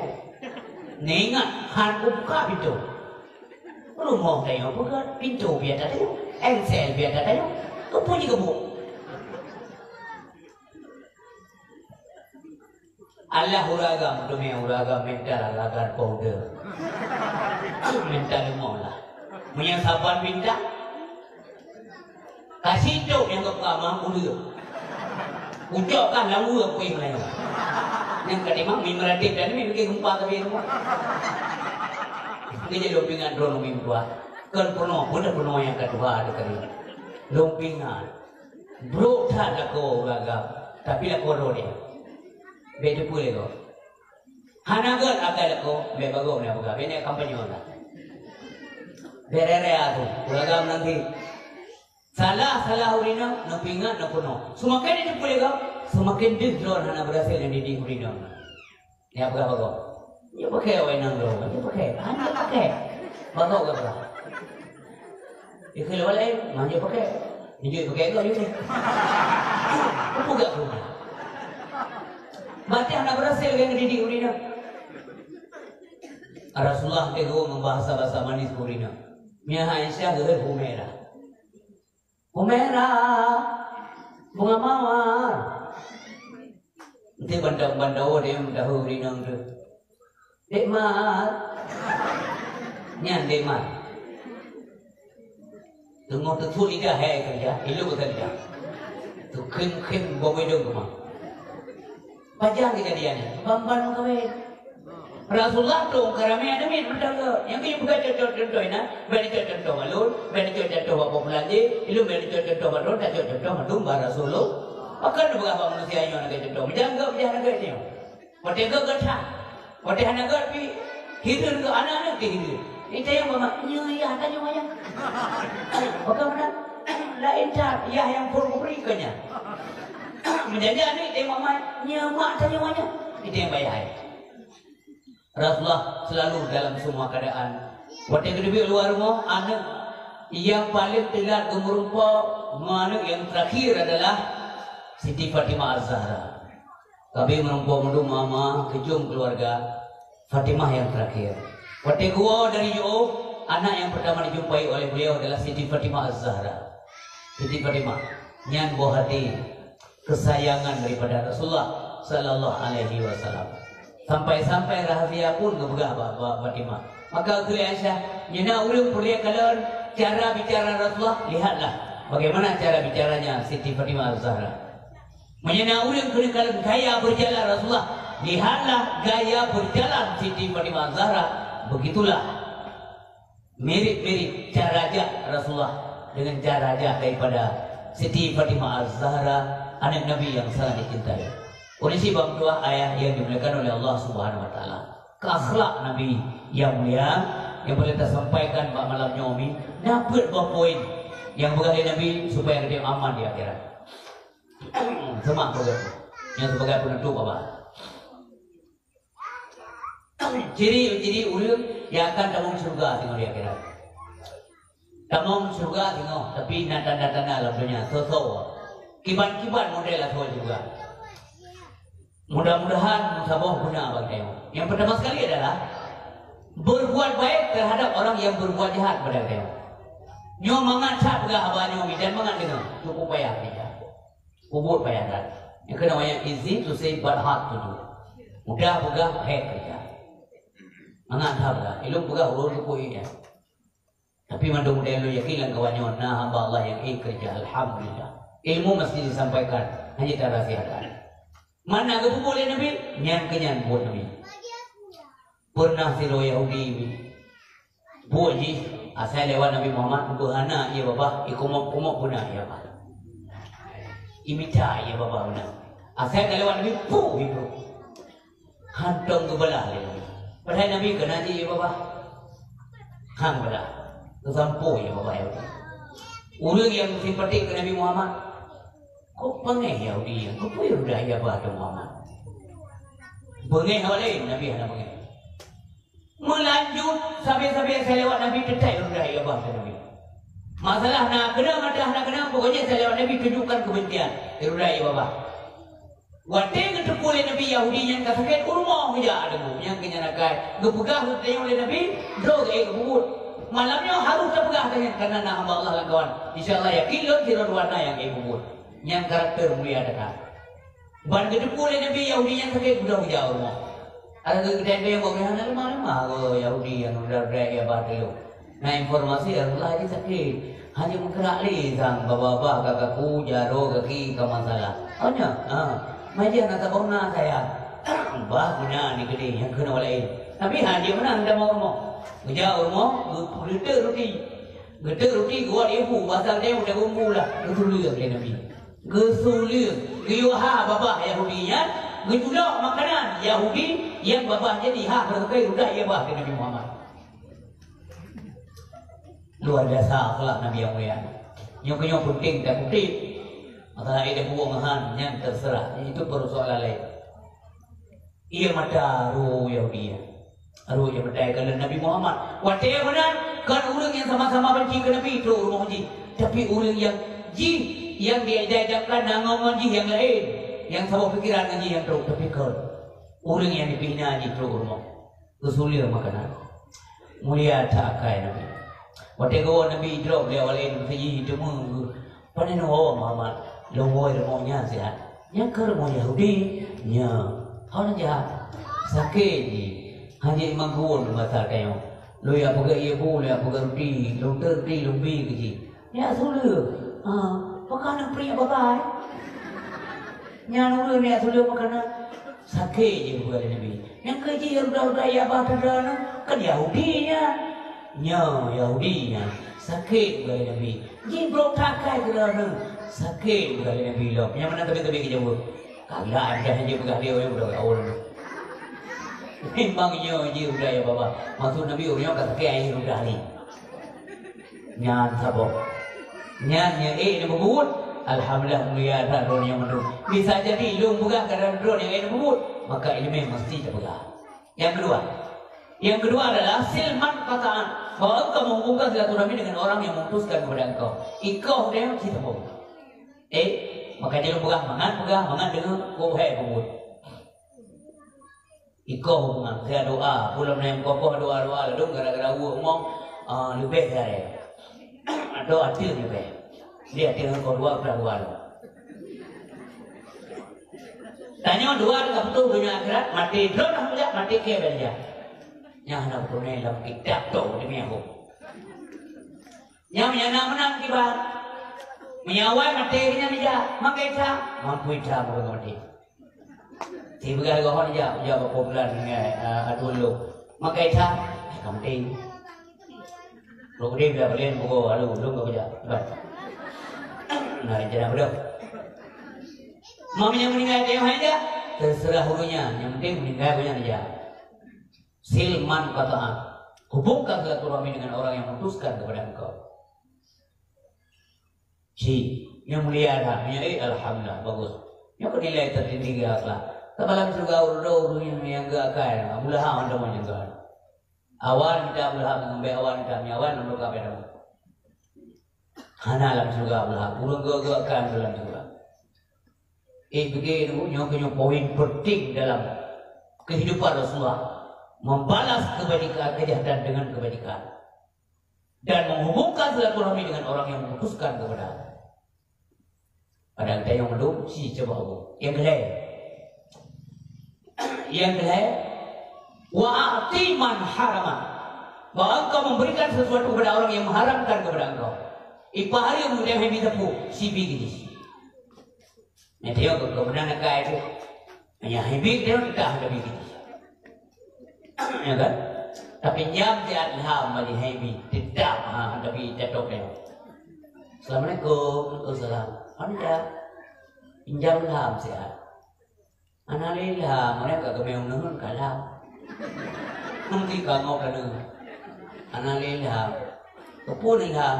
Ni ingat han kubuka pintoe. Rumoh tanyoe peugöt, pintoe biasa tanyoe, engsel biasa tanyoe. Keupeue jikeubok? Alah ureueng agam, teumé ureueng agam mental lagan powder. Mental rumoh lah. Meunyo saban bintang, kasih tok nyang geupeugah mah uleue. Ucok kah lam uleue kueh Meulayu. Nyang ka timang mi meuratéb dan mi bikin gempa tapi rumoh. Ngeujak lumpingan droe mi meutuah. Kon peunoh, peunoh, peunoh nyang ka tuha teukeuri. Lumpingan. Brok that lakoe ureueng agam, tapi lakoe droe nyan. Bèk teupeue lé gob. Hana göt akai lakoe, bèk bagoe na peugah, bèk na kampanye na. Bèk raya-raya tu, ureueng agam nanti. Salah-salah ureueng inong, neupeuingat, neupeurunoe. Seumaken jiteupeue lé gob, seumaken deuh droe hana beurhasil neudidik ureueng inong. Nyan peugah bak gob, "Nyoe pakè awak inong droe, nyoe pakè, hana pakè." Bak gob geupeugah. Ikheun lé awak laén, "Nyoe pakè." Nyoe pakè gob nyoe. Peugah keu ureueng. Berarti hana beurhasil geuh neudidik ureueng inong. Rasulullah teugok ngon bahasa-bahasa manis keu ureueng inong. Nyan Aisyah geuheuet Humairah. Humairah, bunga mawar. Enteuk banda-banda deh meudahu rinong tu. Dek Mat. Nyan Dek Mat. Teungoh teuthut lidah hai kerja, ilu kerja. Tu khem-khem bawai dong kemah. Pajan kejadian nyan? Ban-ban meukawen. Rasulullah tu ka ramé aneuk miet meutangga. Nyang geuyue peugah contoh-contoh inan, ban icok contoh bak lôn, ban icok contoh bak boh pulan jih, ilôn ban icok contoh bak lôn, tacok contoh mandum bak Rasulullah. Pakon neupeugah bak manusia nyoe hana gét contoh? Meujanggob jah hana gét nyoe. Watèe gét geucah, watèe hana gét pi, hireuen geuh aneuk-aneuk teuhireuen. Itanyong bak mak, "Nyoe yah tanyoe ayah?" Pakon meunan? Laén that, yah nyang phôn kubri keu nyan. Meujanji aneuk itanyong bak mak, "Nyoe mak tanyoe ayah?" Itanyong bak yah. Rasulullah selalu dalam semua keadaan. Watèe geuteubiet luwa rumoh, aneuk nyang paleng teulat geumeurumpok ngon aneuk nyang terakhir adalah Siti Fatimah Az-Zahra. Ka abéh meurumpok mandum mama, keujeueng keuluwarga, Fatimah nyang terakhir. Watèe geuwoe dari jiôh, anak nyang pertama dijumpai oleh beliau adalah Siti Fatimah Az-Zahra. Siti Fatimah, nyan boh até kesayangan daripada Rasulullah sallallahu alaihi wasallam. Sampai-sampai rahasia pun geupeugah bak, bak Fatimah. Maka geukheun lé Aisyah, "Nyoe na ureueng peureulèe kalon cara bicara Rasulullah, lihatlah bagaimana cara bicaranya Siti Fatimah Az-Zahra. Meunyoe na ureueng keuneuk kalon gaya berjalan Rasulullah, lihatlah gaya berjalan Siti Fatimah Az-Zahra." Begitulah mirip-mirip cara jak Rasulullah dengan cara jak daripada Siti Fatimah Az-Zahra, aneuk Nabi yang sangat dicintai. Oleh sebab itulah ayah yang dimuliakan oleh Allah Subhanahu Wa Taala, keu akhlak Nabi yang mulia yang boleh tasampaikan bak malam nyoe mi, na peuet boh poin yang peugah lé Nabi supaya geutanyoe aman di akhirat. Semak peugah nyan sebagai penutup, Abah. Ciri-ciri ureueng nyang akan tamong syeuruga singoh di akhirat. Tamong syeuruga singoh, tapi na tanda-tanda lam donya, soe-soe. Kiban-kiban model asoe syeuruga. Mudah-mudahan meusaboh guna bagi tanyoe. Yang pertama sekali adalah berbuat baik terhadap orang yang berbuat jahat kepada tanyoe. Nyoe mangat that peugah haba nyoe mi dan mangat deungoe. Cukup payah kerja. Peubuet payah that. Nyang keunoe nyang easy to say but hard to do. Mudah peugah, hék kerja. Mangat that peugah. Ilôn peugah ulôn teupeu nyan. Tapi mandum ulôn yakin lam kawan nyoe na hamba Allah nyang ék kerja, alhamdulillah. Ilmu mesti disampaikan, hana tarahsiakan. Mana geupeubuet lé Nabi? Nyan keuh nyan buet Nabi. Pernah sidroe Yahudi buet jih, asai lewat Nabi Muhammad, beuhana ie babah, ikumok-kumok beuna ie babah. Imita ie babah beuna. Asai ka lewat Nabi, puh, ibrôk. Hantom geubelah lé Nabi. Padahai Nabi keunan jih ie babah. Han belah. Geusampoe ie babah Yahudi. Ureueng nyang simpatik keu Nabi Muhammad, "Kok beungéh Yahudi nyan? Keupeue rudah ie babah teuh Muhammad?" Beungéh awak laén, Nabi hana beungéh. Meulanjut, sabe-sabe asai lewat Nabi teutai rudah ie babah teuh Nabi. Masalah na keunong atawa hana keunong, pokoknya asai lewat Nabi tunjukkan kebencian, rudah ie babah. Watèe geuteupeue lé Nabi Yahudi nyan ka sakét, u rumoh geujak teungku. Nyang keu nyan akai geupeugah lé Nabi, "Droe geuék geupeubuet." Malam nyoe harôh tapeugah lagèe nyan, kareuna na hamba Allah lam kawan. Insya Allah yakin lôn sidroe dua na nyang ék geupeubuet. Nyan karakter mulia that. Ban geuteupeue lé Nabi Yahudi nyan sakét, geudoh geujak u rumoh. Ada geutanyoe nyang buet hana leumah-leumah, oh, Yahudi nyang udah-udah ie babah teuh. Na informasi Rasulullah jih sakét. Hana meukeurah lé sang babah-babah ka kaku, jaroe gaki ka masalah. Oh nyan, ha. Majian na tabong na saya. Bah guna ni gede nyang keunoe laén. Tapi hana meunan tamong rumoh. Geujak u rumoh, geu-, geuteuk ruti. Geuteuk ruti, geuwat ibu, basa geutanyoe udah bumbu lah. Geutuleueng lé Nabi. Geuseuleung, geuyue ha babah Yahudi nyan, geujulok makanan Yahudi nyang babah nyan jihah beureukée udah ie babah keu Nabi Muhammad. Luar biasa akhlak Nabi nyang mulia. Nyoe keuh nyoe peunteng takutip. Masalah ideh buwong han, nyan terserah. Itu persoalan lain. Ié mata roh Yahudi nyan. Roh Yahudi keu Nabi Muhammad. Watée meunan, kon ureuëng nyang sama-sama banci keu Nabi trok rumoh jih. Tapi ureuëng nyang jih, nyang diajarkan na ngon-ngon jih nyang laén. Nyang saboh pikiran ngon jih nyang trok. Tapi kon. Ureuëng nyang dipih na jih trok rumoh. Geusuleue makanan. Mulia that akai Nabi. Watée geuwoe Nabi idrob lé awak laén, meuseujid teuma geuh, "Pane neuwoe Muhammad?" "Lôn woe rumoh nyan siat." "Nyan keuh rumoh Yahudi?" "Nyan." "Hana jak?" "Sakét jih." "Hana jak iman geuwon masa tanyoe. Lôn jak peugah ié bu, lôn jak peugah ruti, lôn teuruti, lôn bi keu jih." "Neujak suleue." "Ah, pakon neupriek babai?" Nyan ureuëng neujak suleue makanan. Sakét jih peugah lé Nabi. Nyang keu jih ruda-ruda ya bah teuda nyoe, kan Yahudi nyan. Nyoe Yahudi nyan. Sakét peugah lé Nabi. Jih brok that akai teuda nyoe. Sakét peugah lé Nabi lom. Nyang meunan teubiet-teubiet geujaweueb. Kagak ada hana peugah lé ureuëng budak awai. Memang nyoe jih ruda ya bah. Maksud Nabi ureuëng nyoe ka sakét akhé ruda ni. Nyan saboh. Nyan nyang ék neupeubuet, alhamdulillah mulia that droeneuh nyang mandum. Bisa jadi lôn peugah keu droeneuh nyang ék neupeubuet, maka ileumèe meusti tapeugah. Nyang keudua, nyang keudua adalah sil man qata'an, bahwa engkau menghubungkan silaturahmi dengan orang yang memutuskan kepada engkau. Ikau deh cit saboh. Eh, maka jeuet lôn peugah mangat peugah, mangat deungö, kok hai peubuet. Ikoh hubungan, saya doa, ulôn nyang kokoh doa-doa ladôm gara-gara ueh umong, ah, leubeh dari. Atau até leubeh. Dia até ngon dua pula dua lom. Tanyoe dua ka putôh donya akhirat, maté droe dah jak, maté kèe dah jak. Nyang hana peutunoe lam kitab tu demi aku. Nyang meunyan na meunan kiban. Meunyoe awai maté nyan jak, maka ita mampu ita meureuka maté. Sibeugah goh nyan jak, jak bak popular ngon, eh, atu lôn. Maka ita, eh, ka maté. Lôn udeb dah balen bugo alu lôn ka jak. Ban. Nah, rencana beudôh. Meunyoe meuninggai teuh hai jak, terserah ureueng nyan, nyang penting meuninggai ureueng nyan jak. Sil man qata'ak. Hubungkan silaturahmi dengan orang yang memutuskan kepada engkau. Ci, nyang mulia that, nyang, eh, alhamdulillah, bagus. Nyoe keuh nilai tertinggi geuh akhlak. Teuma lam syeuruga uroe ureueng nyang, nyang geuh akai, Abu Lahab mantong nyang geuh. Awai mita Abu Lahab ngon bèk awai mita nyawa nang leuka bèk nang. Hana lam syeuruga Abu Lahab, ureueng geuh-geuh akai lam syeuruga. Eh, beudé nyoe, nyoe keuh nyoe poin penting dalam kehidupan Rasulullah, membalas kebajikan, kejahatan dengan kebajikan. Dan menghubungkan silaturahmi dengan orang yang memutuskan kepada. Padahai geutanyoe mandum si coba Allah. Yang kedua. Yang kedua, wa a'ti man harama. Bahwa engkau memberikan sesuatu kepada orang yang mengharamkan kepada engkau. Ipahari yang mudah yang bisa pu, si bigis. Nanti yang kau menang nakai tu. Hanya hibik dia tak ada bigis. Ya kan? Tapi nyam di Adham bagi Haimi tetap ha tapi tetap dia. Assalamualaikum. Waalaikumsalam. Anda pinjam ilham sihat. Ana lé ilham, mereka kami menurun kalam. Nanti kamu kena. Ana lé ilham. Kepun ilham.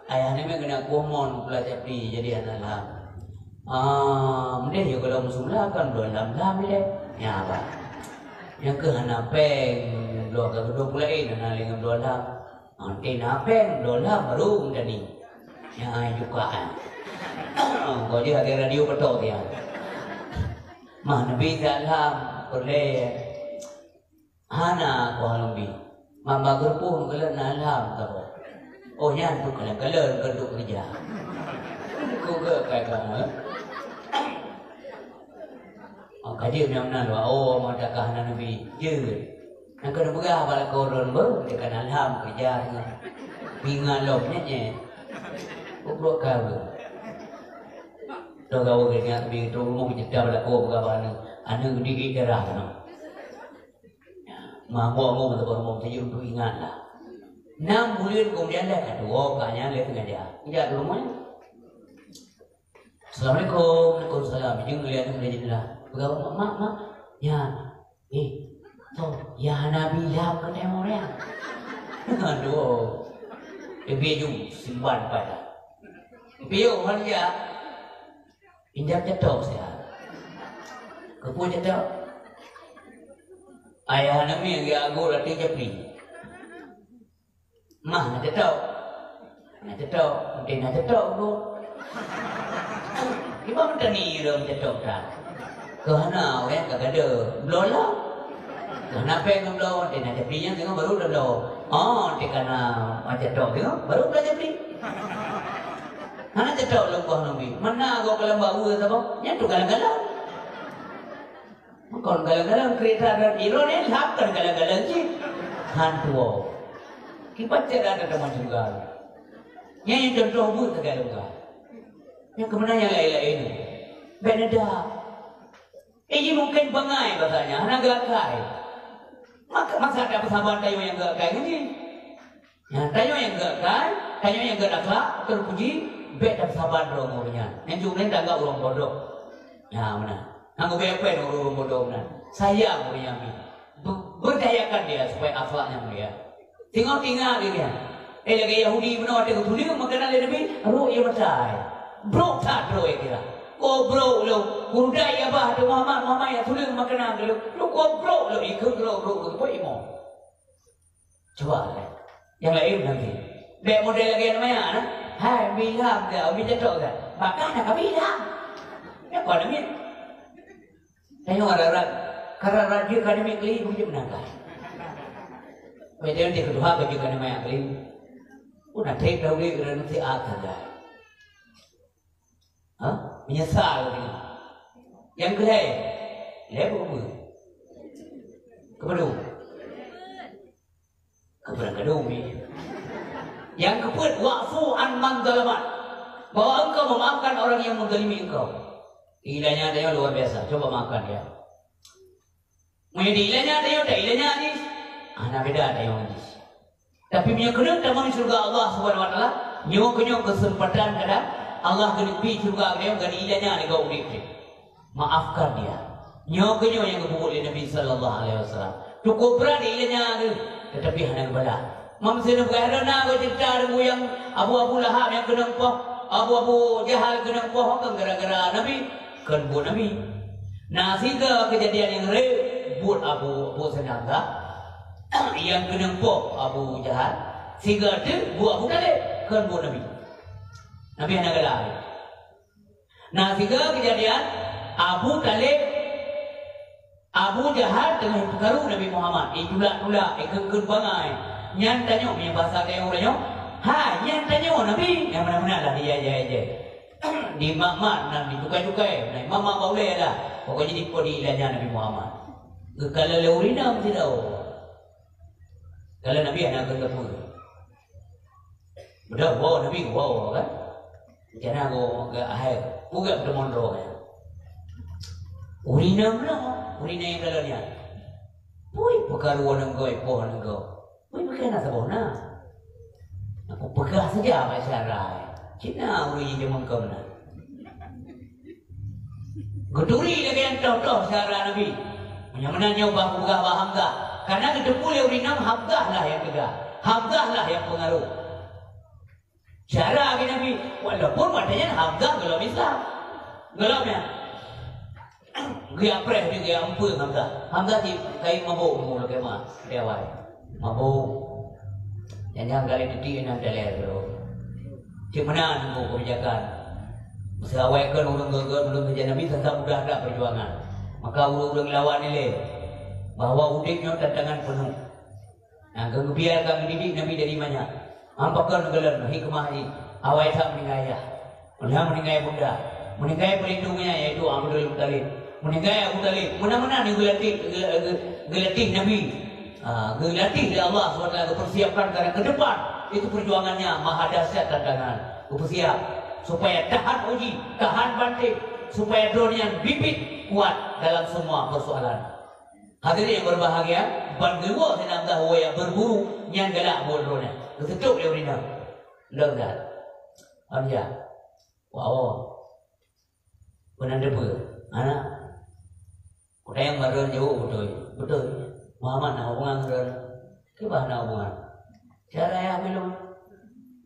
Ayah ni memang kena kumon belajar di jadi ana ilham. Ah, mending juga kalau musim lah kan belum lam lam dia. Ya apa? Yang ke hana peng dua ke kedua pula ini hana lima dua lam. Nanti na peng dua lam baru menjadi. Ya juga kan. Kau dia ada radio betul dia. Mah nabi dalam boleh. Hana aku halom bi. Mama geureupoh keuleuen na lam saboh. Oh nyan tu keuleuen-keuleuen keu duek keureuja. Ku geuh kai kamoe. Oh ka jeuet nyang nan wa oh mata ka hana neubi. Jeuet. Nyang keuneuk peugah bak lakoe droen beuh teuka na lam keureuja teungoh. Pingan lom nyan nyan. Ku brok ka beuh. Toh gawa geuh nyan bi trok rumoh jeda bak lakoe peugah bak aneuk. Aneuk di daerah sana. Mabök-mabök teupeu rumoh teuh untuk ingat lah. Enam buleuen kemudian dah ka tuwoe ka nyan lé teungaja. Ija di rumoh. Assalamualaikum. Waalaikumsalam. Jeung lé aneuk lé jendela. Peugah mak, mak, mak. Ya. Eh, toh, ya Nabi lam ke temor ya. Aduh. Lebih jum simpan pada. Piôh hana jak. Injak cetok siat. Keupeue cetok? Ayah namiet geujak agoe ateueh japli. Mah na cetok. Na cetok, mungken na cetok gob. Kiban meuteuni lom cetok that. Keu hana ureueng ka gadoh bloe lom. Keu hana péng bloe, mungken na japli nyan teungoh baru bloe. Oh, mungken ka na cetok teungoh baru bloe japli. Hana cetok lom boh namiet. Meunan gob ka lom bak ueh saboh, nyan tu galak-galak. Kon galak-galak keureta dan iron nyan lhap kon galak-galak jih. Han tuwoe. Kiban cara tatamong syeuruga. Nyan nyang contoh buet sagai lôn ka. Nyang keumeunang nyang laén-laén. Bèk neuda. Eh, jih mungken bangai bahasanya, hana geuakai. Maka masa tapeusaban tanyoe nyang geuakai ngon jih. Nah, tanyoe nyang geuakai, tanyoe nyang geuakhlak, teupuji, bèk tapeusaban droe ngon ureueng nyan. Nyan cit ureueng nyan tanggap ureueng bodoh. Nah, meunan. Nyang ubé-ubé ureueng bodoh meunan. Sayang ureueng nyan pih. Be-, berdayakan dia supaya akhlaknya mulia. Teungoh tinggai dia. Eh, lagèe Yahudi bunoe watèe geutuleueng makanan lé Nabi, rhot ie mata. Brok that droe kira. Ko brok lom, kudai abah tu Muhammad, Muhammad nyang tuleueng makanan tu. Lu ko brok lom, ikheun brok, brok, brok, brok, imo. Cuba, eh. Nyang laén nanti. Bèk model lagèe aneuk manyak, nah. Hai, bilang dia, umi cetok kan. Bahkan nak bilang. Ya, kau ada mit. Tanyoe rarat, ka rarat jeuet ka namiet keulieng, jeuet meunan ka. Meunyoe di keudua ka jeuet ka namiet keulieng. Pun na trép dah ulèe keunan si a sagai. Ha? Meunyeusal ka deungoe. Nyang keulhèe, lhèe buet-buet. Keupadum? Keubeureungan umi. Nyang keupeuet, wa'fu an man zalamak. Bahwa engkau memaafkan orang yang menzalimi engkau. Ilanya tanyoe luar biasa. Coba maafkan dia. Meunyoe di ilanya tanyoe, tak ilanya jih. Hana beda tanyoe jih. Tapi meunyoe keuneuk tamong syeuruga Allah Subhanahu wa Taala, nyoe keunyoe keuseumpatan kadang Allah geuneuk bi syeuruga tanyoe, geuneuk ilanya lé gob udép jih. Maafkan dia. Nyoe keunyoe nyang geubuet lé Nabi sallallahu alaihi wasallam. Cukup brat ilanya tu, tetapi hana geubalah. Mam sinoe peugah na goe cerita deungon nyang Abu, Abu Lahab nyang keunong poh, Abu, Abu Jahal keunong poh, kan gara-gara Nabi, kan buet Nabi. Na siga keujadian nyang rhot buet Abu, Abu Sinaga, nyang keunong poh Abu Jahal, siga teuk buet Abu Talib, kan buet Nabi. Nabi hana galak. Na siga keujadian, Abu Talib, Abu Jahal teungoh peukaru Nabi Muhammad, itulak-tulak, ikheun-kheun bangai. Nyan tanyoe, meunyoe basa tanyoe uroe nyoe, hai, nyan tanyoe Nabi, nyang meunan-meunan lah dijai-jai-jai. Di mak-mak nan, di cukai-cukai, nan mak-mak bak ulèe lah. Pokoknya di po di ilanya Nabi Muhammad. Geukalon lé ureueng inong sidroe. Kalon Nabi hana keu teupeu. Beudôh, woe Nabi, woe, woe, kan? Rencana woe keu ahai, peugah peutemuan droe nyan. Ureueng inong meunoe, ureueng inong nyang kalon nyan. Pui peukaru aneuk goe, poh aneuk goe. Pui peukaru na saboh na. Aku peugah saja bak syedara. Cit na ureueng nyang jameun keu meunan. Geuturi lagèe nyan toh-toh syedara Nabi. Meunyoe meunan nyoe bah peugah bak Hamzah. Karena geuteupeue lé ureueng inong Hamzah lah nyang teuga. Hamzah lah nyang peungaroh. Syedara lagèe Nabi, walaupun watèe nyan Hamzah gohlom Islam. Gohlom nyan. Geujak preh di geujak umpeu Hamzah. Hamzah di kayém mabök meungoh lagèe ma, di awai. Mabök. Nyang nyang galak titik inan dalil tu. Cit meunan nunggu kebijakan. Masa awai kan ureueng geuh-geuh belum saja Nabi sasa mudah dak perjuangan. Maka ureueng-ureueng lawan ilèe bahwa udép nyoe tantangan penuh. Nah, geubiar ka geudidik Nabi dari manyak. Ampakon galon hikmah jih. Awai that meuninggai ayah. Meunan meuninggai bunda. Meuninggai peulindungnya yaitu Abdul Muttalib. Meuninggai Abu Talib. Meunan-meunan geulatih, geu-, geu-, geulatih Nabi. Ah, geulatih lé Allah subhanahu wa taala geupersiapkan karena ke depan itu perjuangannya maha dahsyat tantangan. Geupersiap supaya tahan uji, tahan banting, supaya droe nyan bibit kuat dalam semua persoalan. Hadirin yang berbahagia, ban geuwoe sinan dah woe berburu nyan galak buet droe nyan. Geuseutôt lé ureueng inong. Lôn that. Hamzah. Wow. Peunan teupeue? Aneuk. Kutanyong bak droe jaweueb beutôi. Beutôi. Muhammad na hubungan ngon droe. Kiban na hubungan? Cara yah bilong.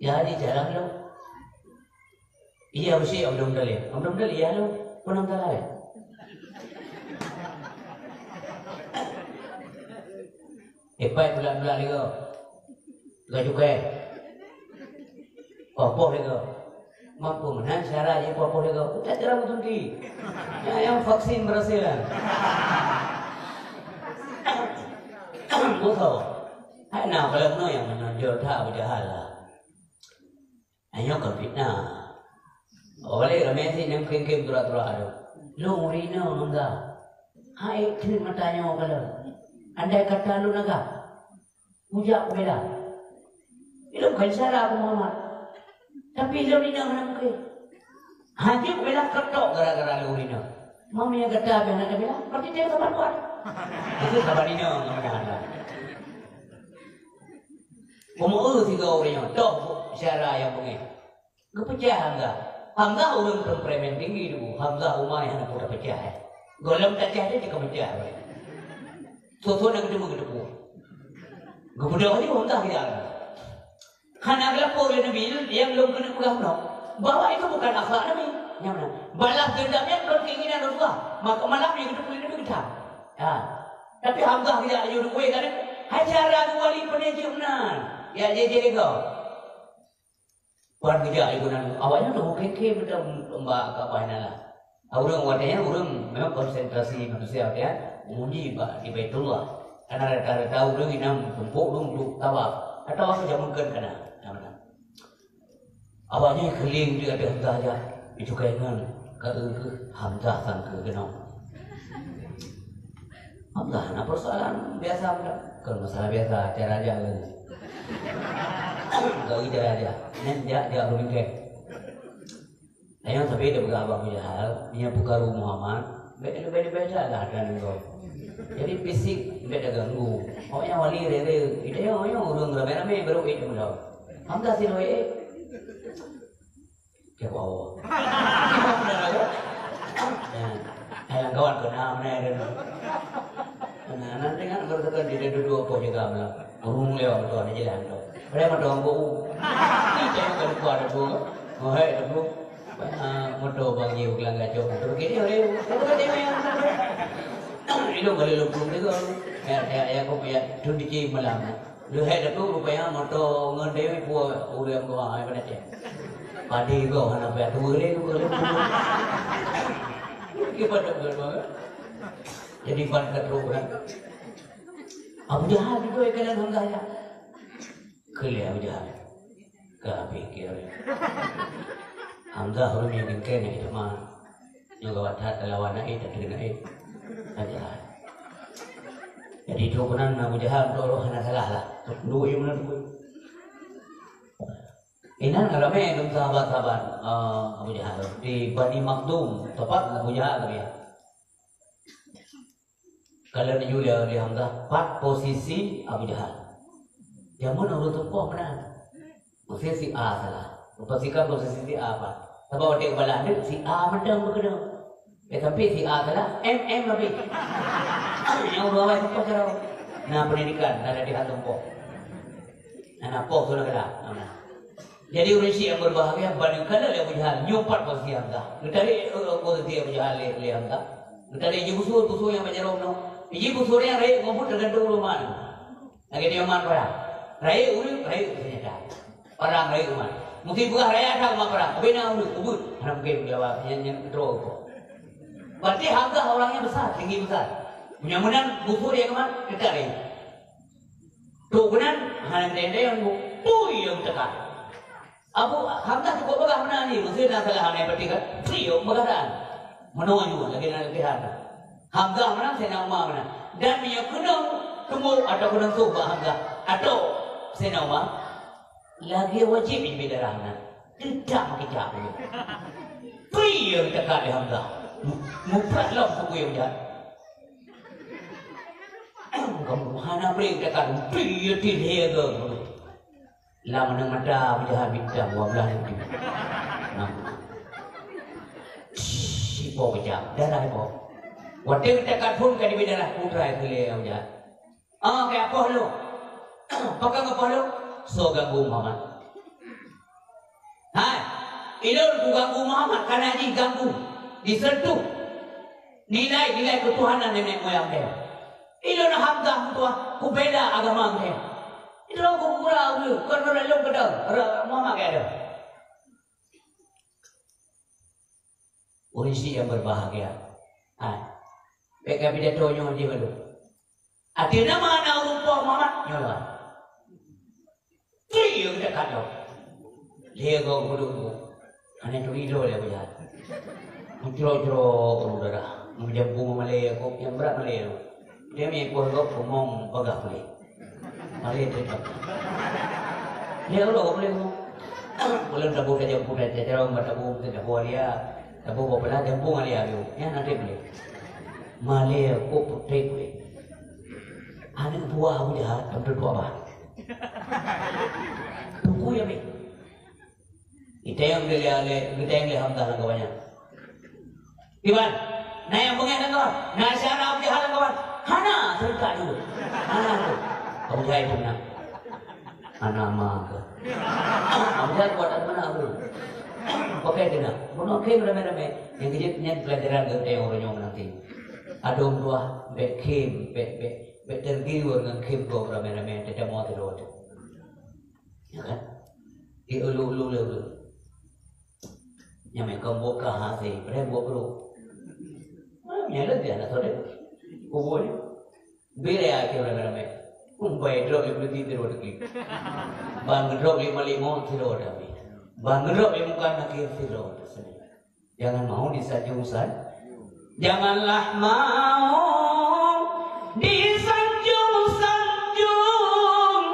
Yah di cara bilong. Iya, beusi Abdul Muttalib. Abdul Muttalib, iya lu, peunang talai. Ipai bulak-bulak lego. Gak cukai. Poh-poh lego. Mampu meunan cara jih poh-poh lego. Utak cara meutunti. Ya, yang vaksin berhasil lah. Musuh. Hai na kalau meunoe nyang meunonjol that Abu Jahal lah. Nyoe kon fitnah. Awai ramé sit nyang kém-kém turak-turak tu. Lôn ureueng inong Hamzah. Hai keuneuk meutanyoe ka lôn. Andai kata lôn agam, kujak kubela. Ilôn kon syara keu Muhammad. Tapi lôn inong hana mungken. Hana jeuet kubela keutok gara-gara lôn inong. Meunyoe gata pih hana tabela, berarti tanyoe saban kuat. Itu saban inong, mudah-mudahan. Peumeu'eu sigoe ureueng nyoe, toh syara nyang beungéh. Geupeucah Hamzah. Hamzah ureueng temperamen tinggi tu. Hamzah uma nyang hana peue tapeucah, eh. Gohlom tacah dia, dia ka peucah, eh. Soe-soe na geuteumeung geuteupeue. Geubeudôh jih Hamzah ya. Hana geulapor lé Nabi, nyang lôn keuneuk peugah meunoe, bahwa itu bukan akhlak Nabi. Nyang meunan. Balas dendam nyan kon keinginan Rasulullah. Maka malam nyang geuteupeue lé Nabi geutang. Ha. Tapi Hamzah geujak laju dua kali. Hai cara dua kali peuneh jeuet meunan. Ya, jih-jih lé goe. Ban geujak laju nan, awaknyan teuh kém-kém mantong bak Ka'bah nan lah. Ureueng watèe nyan ureueng memang konsentrasi manusia watèe nyan meumuji bak di Baitullah. Karena rata-rata ureueng inong tumpôk dong duek tawaf. Ka tawaf jameun kheun kana. Nah, meunan. Awaknyan keulieng di ateueh Hamzah jak. Icukai ngon ka eu keuh Hamzah sangke keunoe. Hamzah na persoalan biasa meunan. Kon masalah biasa, cara jak lagèe. Gawi cara jak. Nyan jak, jak ureueng bingkai. Nyan sabe tapeugah bak Abu Jahal, nyan peukaru Muhammad, bèk leubeh-leubeh that lah dan engkau. Jadi fisik bèk taganggu. Awaknyan wali rere, kita nyoe, nyoe ureueng ramé-ramé baru ék meunan. Hamzah sinoe ék. Cakap Allah. Ya. Hai lam kawan keu na meunan dia. Nah, nanti kan baru tekan dia duduk apa jaga malam. Urung lewat motor ni jalan tu. Pada motor anggo. Ni cakap kat lupa ada tu. Oh, hai ada tu. Ah, motor bagi ulang gacok. Terus kini oleh. Itu kali lu belum juga. Ya, ya, ya, aku ya tu di malam. Leuhai teupeu rupanya moto ngon dewi pue ureueng dua hai pada cek. Padi goh hana payah tuwe lé, tuwe lé, tuwe. Kiban dak bulan bangat. Jadi ban ka trok kan. Abu Jahal juga ikan dalam Hamzah ya. Keu lé Abu Jahal. Ka pikir. Hamzah ureueng nyang bingkai nyang teuma. Nyoe gawat that talawan naék, tateun naék. Ajaran. Jadi, trok keunan Abu Jahal, trok roh hana salah lah. Trok duek meunan tu. Inan ramé dum sahabat-sahabat, eh, Abu Jahal. Di Bani Makhzum, teumpat Abu Jahal teubiet. Ka lheueh neuyue lé Hamzah, pat posisi Abu Jahal. Jameun ureueng tumpôk meunan. Posisi A salah. Posisi kan posisi A pat. Sabab watèe geubalah nyan si A mantong geukeunong. Eh, tapi si A salah, M M habéh. Nyang ureueng awai tumpôk carông. Na pendidikan, na latihan tumpôk. Na, na poh tu na keulah. Na, na. Jadi ureueng syiek nyang berbahagia, ban geukalon lé Abu Jahal, nyoe pat posisi Hamzah. Geutarek, eh, posisi Abu Jahal lé, lé Hamzah. Geutarek jibusur, busur nyang bak jaroe nyoe. Jibusur nyang rayeuk ngon buet teugantung ureueng man. Lagèe nyoe man parang. Rayeuk ureueng, rayeuk senjata. Parang rayeuk man. Musti peugah raya that man parang. Tapi na ureueng, ubeut. Hana mungken jawab, nyan, nyan keudroe. Berarti Hamzah orangnya besar, tinggi besar. Meunyo meunan, busur nyang man, teuka rayeuk. Trok keunan, hana teuntèe nyang bu, pui nyang teuka. Abu Hamzah cukup peugah meunan jih, meuseu na salah hana peutinggai, pui nyang peugah dan. Meunoe jih lagèe na latihan. Hamzah meunan, Saidina Umar meunan. Dan meunyoe keunong teumok atawa keunong sôh bak Hamzah, atau Saidina Umar, lagèe wajéb jibri darah meunan. Teudak meukicak. Pui nyang teuka lé Hamzah. Mu-, mupat lom buku nyang jahat. Kamoe hana bri teuka, pih ya tilhé goe. Lam aneuk mata Abu Jahal bintang dua belas nyoe. Nah. Ipo kejam, darah ipo. Watèe teuka phôn ka jibri darah, putra keu lé Abu Jahal. Ah, keu apoh lôn. Pakon apoh lôn? Soe ganggu Muhammad? Hai. Ilôn kuganggu Muhammad, kana jih ganggu, disentuh nilai-nilai keutuhanan nenek moyang geuh. Ilôn Hamzah meutuah, kubela agama geuh. Ilôn kugura ulôn, kon lôn keudong, Muhammad geuh. Ureueng syiek nyang berbahagia. Hai. Bèk ka pidato nyoe jih baru. Até nama na ureueng po Muhammad nyoe lah. Tri yang dekat tu. Dia kau kudu tu. Hanya tu ilo dia punya. Mencro-cro ureueng darah. Menjampu malé aku yang berat malé tu. Dia mi kuah gop ngomong bagah malé. Malé tetap. Dia kalau boleh tu. Belum tabu saja pun dah cara orang tabu kita dah buat dia. Tabu apa lah jampu malé tu. Ya nanti boleh. Malé aku putih boleh. Aneuk buah Abu Jahal, tam tutoe bah. Tuku ya, Bek. Itayang dia lé, itayang lé Hamzah lam kawan nyan. Iban, na nyang beungéh lam kawan, na syara Abu Jahal lam kawan. Hana, seureuta juga. Hana tu. Abu Jahal pun na. Hana ma ke. Abu Jahal kuat tak mana tu. Pakai dia nak. Bunuh khém ramé-ramé. Nyang kejut nyan pelajaran ke utayang ureueng nyoe nanti. Adong tuah, bèk khém, bèk, bèk, bèk tergiur ngon khém gob ramé-ramé, teutamong sidroe teuh. Ya kan? Di ulu-ulu le ulôn. Nyang meukeumbuet ka hase, padahai buet brôk. Ah, nyan lôn di anak sodara. Kubu nyan. Bèk lé akhé ramé-ramé. Umbai drob lé peuleudi sidroe teuki. Ban geudrob lé malék mot sidroe teuki. Ban geudrob lé muka nakir sidroe teuki. Jangan mau disanjung san-, janganlah mau disanjung-sanjung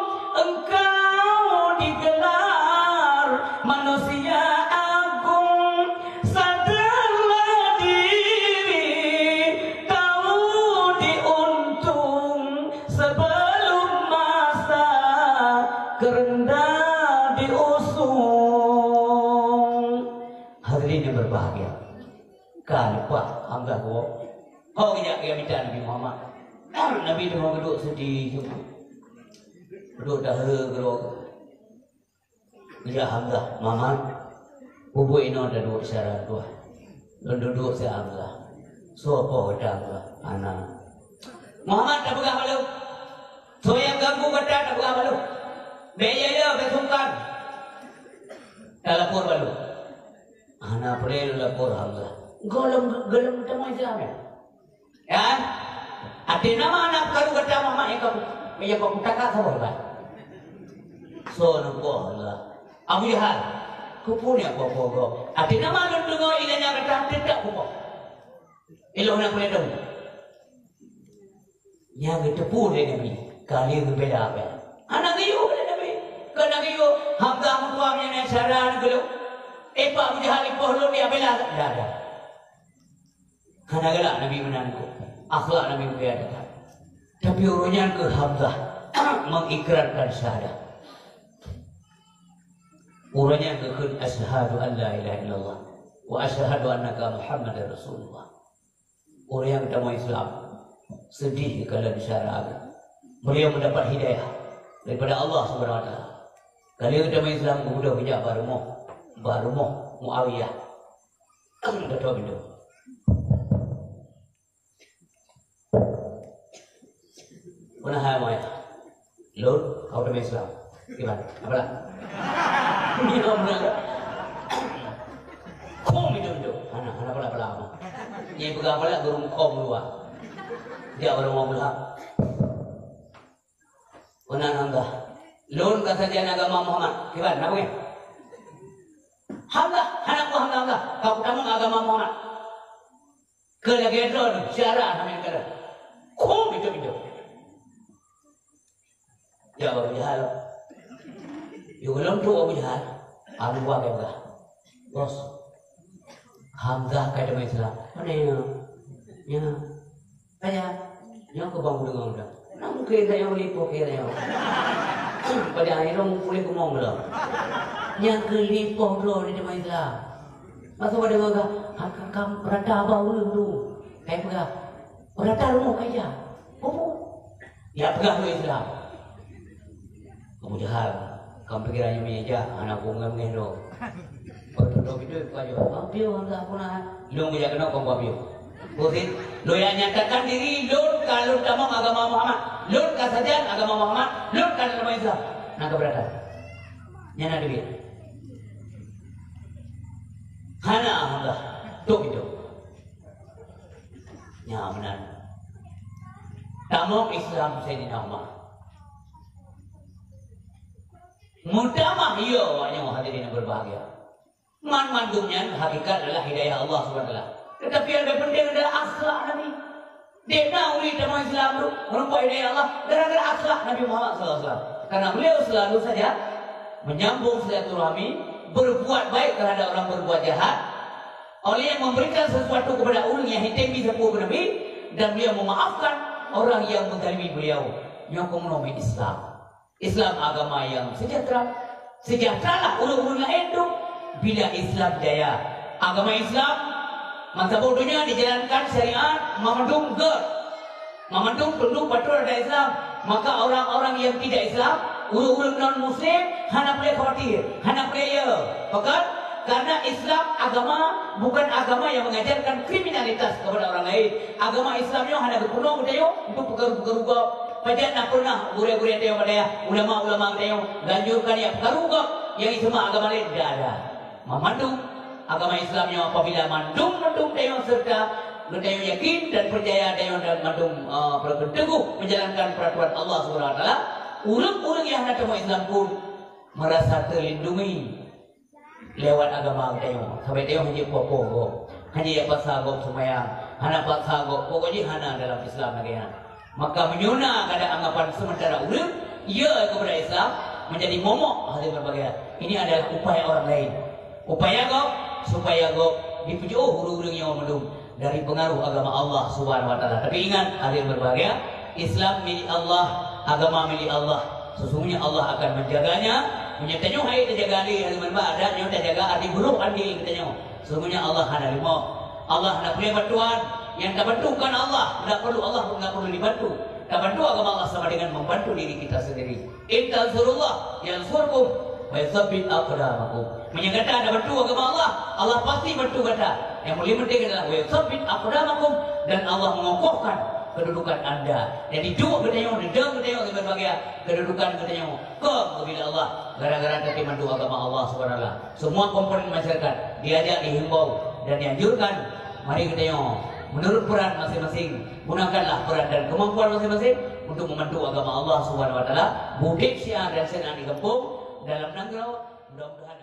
engkau digelar manusia agung. Sadarlah diri, tahu diuntung sebelum masa kerendah diusung. Hadirin yang berbahagia, ka leupah Hamzah geuwoe. Ho geujak keu mita Nabi Muhammad. Nabi teungoh geuduek seudeh, geuduek dahé keudroe. Geujak Hamzah, "Muhammad, peue buet inoe taduek syara tuah?" Lôn duduek si Hamzah. "Soe po gata?" "Hamzah." "Hana." "Muhammad, tapeugah bak lôn. Soe nyang ganggu gata, tapeugah bak lôn. Bèk yo-yo, bèk sungkan. Talapor bak lôn." "Hana peureulèe lôn lapor, Hamzah." "Gohlom, gohlom tamong Islam, ya?" "Ya, até nama aneuk karu gata Muhammad nyang ka, nyang ka kutaka saboh ban." "Soe neupoh Allah?" "Abu Jahal." "Keupeue nyang poh-poh gob?" "Até nama lôn deungoe ileumèe gata teutap kupoh." Ilôn hana peue lé dong. Nyang geuteupeue lé Nabi, ka lheueh geubela bèe. Hana geuyue lé Nabi. Ka na geuyue, Hamzah meutuah meunyoe syara neugeulok. "Eh, Pak Abu Jahal, ipoh lôn, ya bela." Dah, dah. Hana galak Nabi meunan kok. Akhlak Nabi mulia that. Tapi uroe nyan keuh Hamzah mengikrarkan syahadat. Uroe nyan geukheun, "Asyhadu an la ilaha illallah wa asyhadu annaka Muhammadar Rasulullah." Uroe nyan geutamong Islam, seudeh geukalon syara geuh. Beliau mendapat hidayah daripada Allah Subhanahu wa Taala. Ka lheueh geutamong Islam, geubeudôh geujak bak rumoh, bak rumoh Muawiyah. Geutoe pintoe. Peue na hai, Muawiyah? Lôn, ka lheueh tamong Islam. Kiban? Apalah? Nyoe meunan. Khom itu, itu. Hana, hana pala-pala. Nyang peugah pala gurung khom luwa. Jak bak rumoh Abu Lahab. Peue na Hamzah? Lôn ka sajan agama Muhammad. Kiban, na peue? Hamzah, hana peue Hamzah, Hamzah. Ka kutamong agama Muhammad. Keu lagèe droeneuh, syara hana meukeureuh. Khom itu-itu. Jak Abu Jahal. Yôh lôn trok Abu Jahal. Abu Bakar peugah, "Bos, Hamzah ka teuma Islam." "Pane nyoe?" "Nyoe." "Kaya, nyoe keu bang deungoe dah. Na mungken tanyoe lipoh keu tanyoe." Padahai lôn puléh geumoe lom. Nyang keu lipoh droe di teuma Islam. Masa pada gagah, ha, ka, ka rata bak ureueng tu. Kai peugah, rata rumoh kai jak. Peue? Ya peugah ureueng Islam. Abu Jahal, kam pikiran nyoe mie jak, hana ku meungéh-meungéh droe. Beutôi-beutôi baju. Bang Pio, Bang, tak pernah. Lôn bijak keunoe kong Bang Pio. Bosin, lôn nyatakan diri, lôn ka lôn tamong agama Muhammad. Lôn ka sajan agama Muhammad. Lôn ka lôn Islam. Nah, keberatan. Nyana duit. Hana, alhamdulillah. Tok itu. Nya meunan. Tamong Islam Saidina Umar. Meutamah iya awak nyoe, hadirin yang berbahagia. Man-mandum nyan hakikat adalah hidayah Allah Subhanahu wa Taala. Tetapi yang lebih penting adalah akhlak Nabi. Dek na ureueng tamong Islam tu, meureumpok hidayah Allah gara-gara akhlak Nabi Muhammad sallallahu alaihi wasallam. Karena beliau selalu saja menyambung silaturahmi, berbuat baik terhadap orang berbuat jahat, oleh yang memberikan sesuatu kepada ureueng nyang hana sapeue keu Nabi, dan beliau memaafkan orang yang menzalimi beliau. Nyoe keunoe Islam. Islam agama yang sejahtera. Sejahteralah ureueng-ureueng laén tu bila Islam jaya. Agama Islam, masa boh donya dijalankan syariat mamandum gèt. Mamandum tunduk patuh adat Islam. Maka orang-orang yang tidak Islam, ureueng-ureueng non muslim, hana peureulèe khawatir, hana peureulèe ya. Pakon? Karena Islam agama bukan agama yang mengajarkan kriminalitas kepada orang lain. Agama Islam nyoe hana geupeurunoe geutanyoe untuk peukaru-peukaru gob. Pajan na pernah gurèe-gurèe tanyoe bak dayah, ulama-ulama geutanyoe ganjurkan nyang peukaru gob, nyang iseumah agama laén, tidak ada. Mamandum agama Islam nyoe apabila mandum-mandum tanyoe serta geutanyoe yakin dan percaya tanyoe dan mandum, eh, berteguh menjalankan peraturan Allah Subhanahu wa Taala, ureueng-ureueng nyang hana tamong Islam pun merasa terlindungi lewat agama geutanyoe. Sabab tanyoe hana jipeue-peue gob, hana jipaksa gob seumayang, hana paksa gob, pokok jih hana dalam Islam lagèe nyan. Maka meunyoe na kada anggapan sementara ureueng, ya kepada Islam, menjadi momok hati berbagai. Ini adalah upaya orang lain. Upaya gob, supaya gob dipeujeuoh ureueng-ureueng nyoe mandum dari pengaruh agama Allah Subhanahu wa Taala. Tapi ingat, hadirin berbahagia, Islam milik Allah, agama milik Allah. Sesungguhnya Allah akan menjaganya. Meunyoe tanyoe hai tajaga lé, hadirin berbahagia, adat nyoe tajaga, arti buruk andi tanyoe. Sesungguhnya Allah hana leumoh. Allah hana peureulèe bantuan. Nyang tabantu bukan Allah, tidak perlu Allah, tidak perlu dibantu. Tabantu agama Allah sama dengan membantu diri kita sendiri. In tansurullah yansurkum wa yutsabbit aqdamakum. Meunyoe gata tabantu agama Allah, Allah pasti bantu gata. Yang paling penting adalah wa yutsabbit aqdamakum, dan Allah mengokohkan kedudukan anda. Jadi duek geutanyoe, deudeueng geutanyoe, sebagai kedudukan geutanyoe. Kok bila Allah, gara-gara geutanyoe bantu agama Allah Subhanahu wa Taala. Semua komponen masyarakat diajak, dihimbau, dan dianjurkan. Mari geutanyoe, menurut peran masing-masing, gunakanlah peran dan kemampuan masing-masing untuk membantu agama Allah Subhanahu wa Taala. Budek Syiah dan Syiah di kampung, dalam nanggroe, mudah-mudahan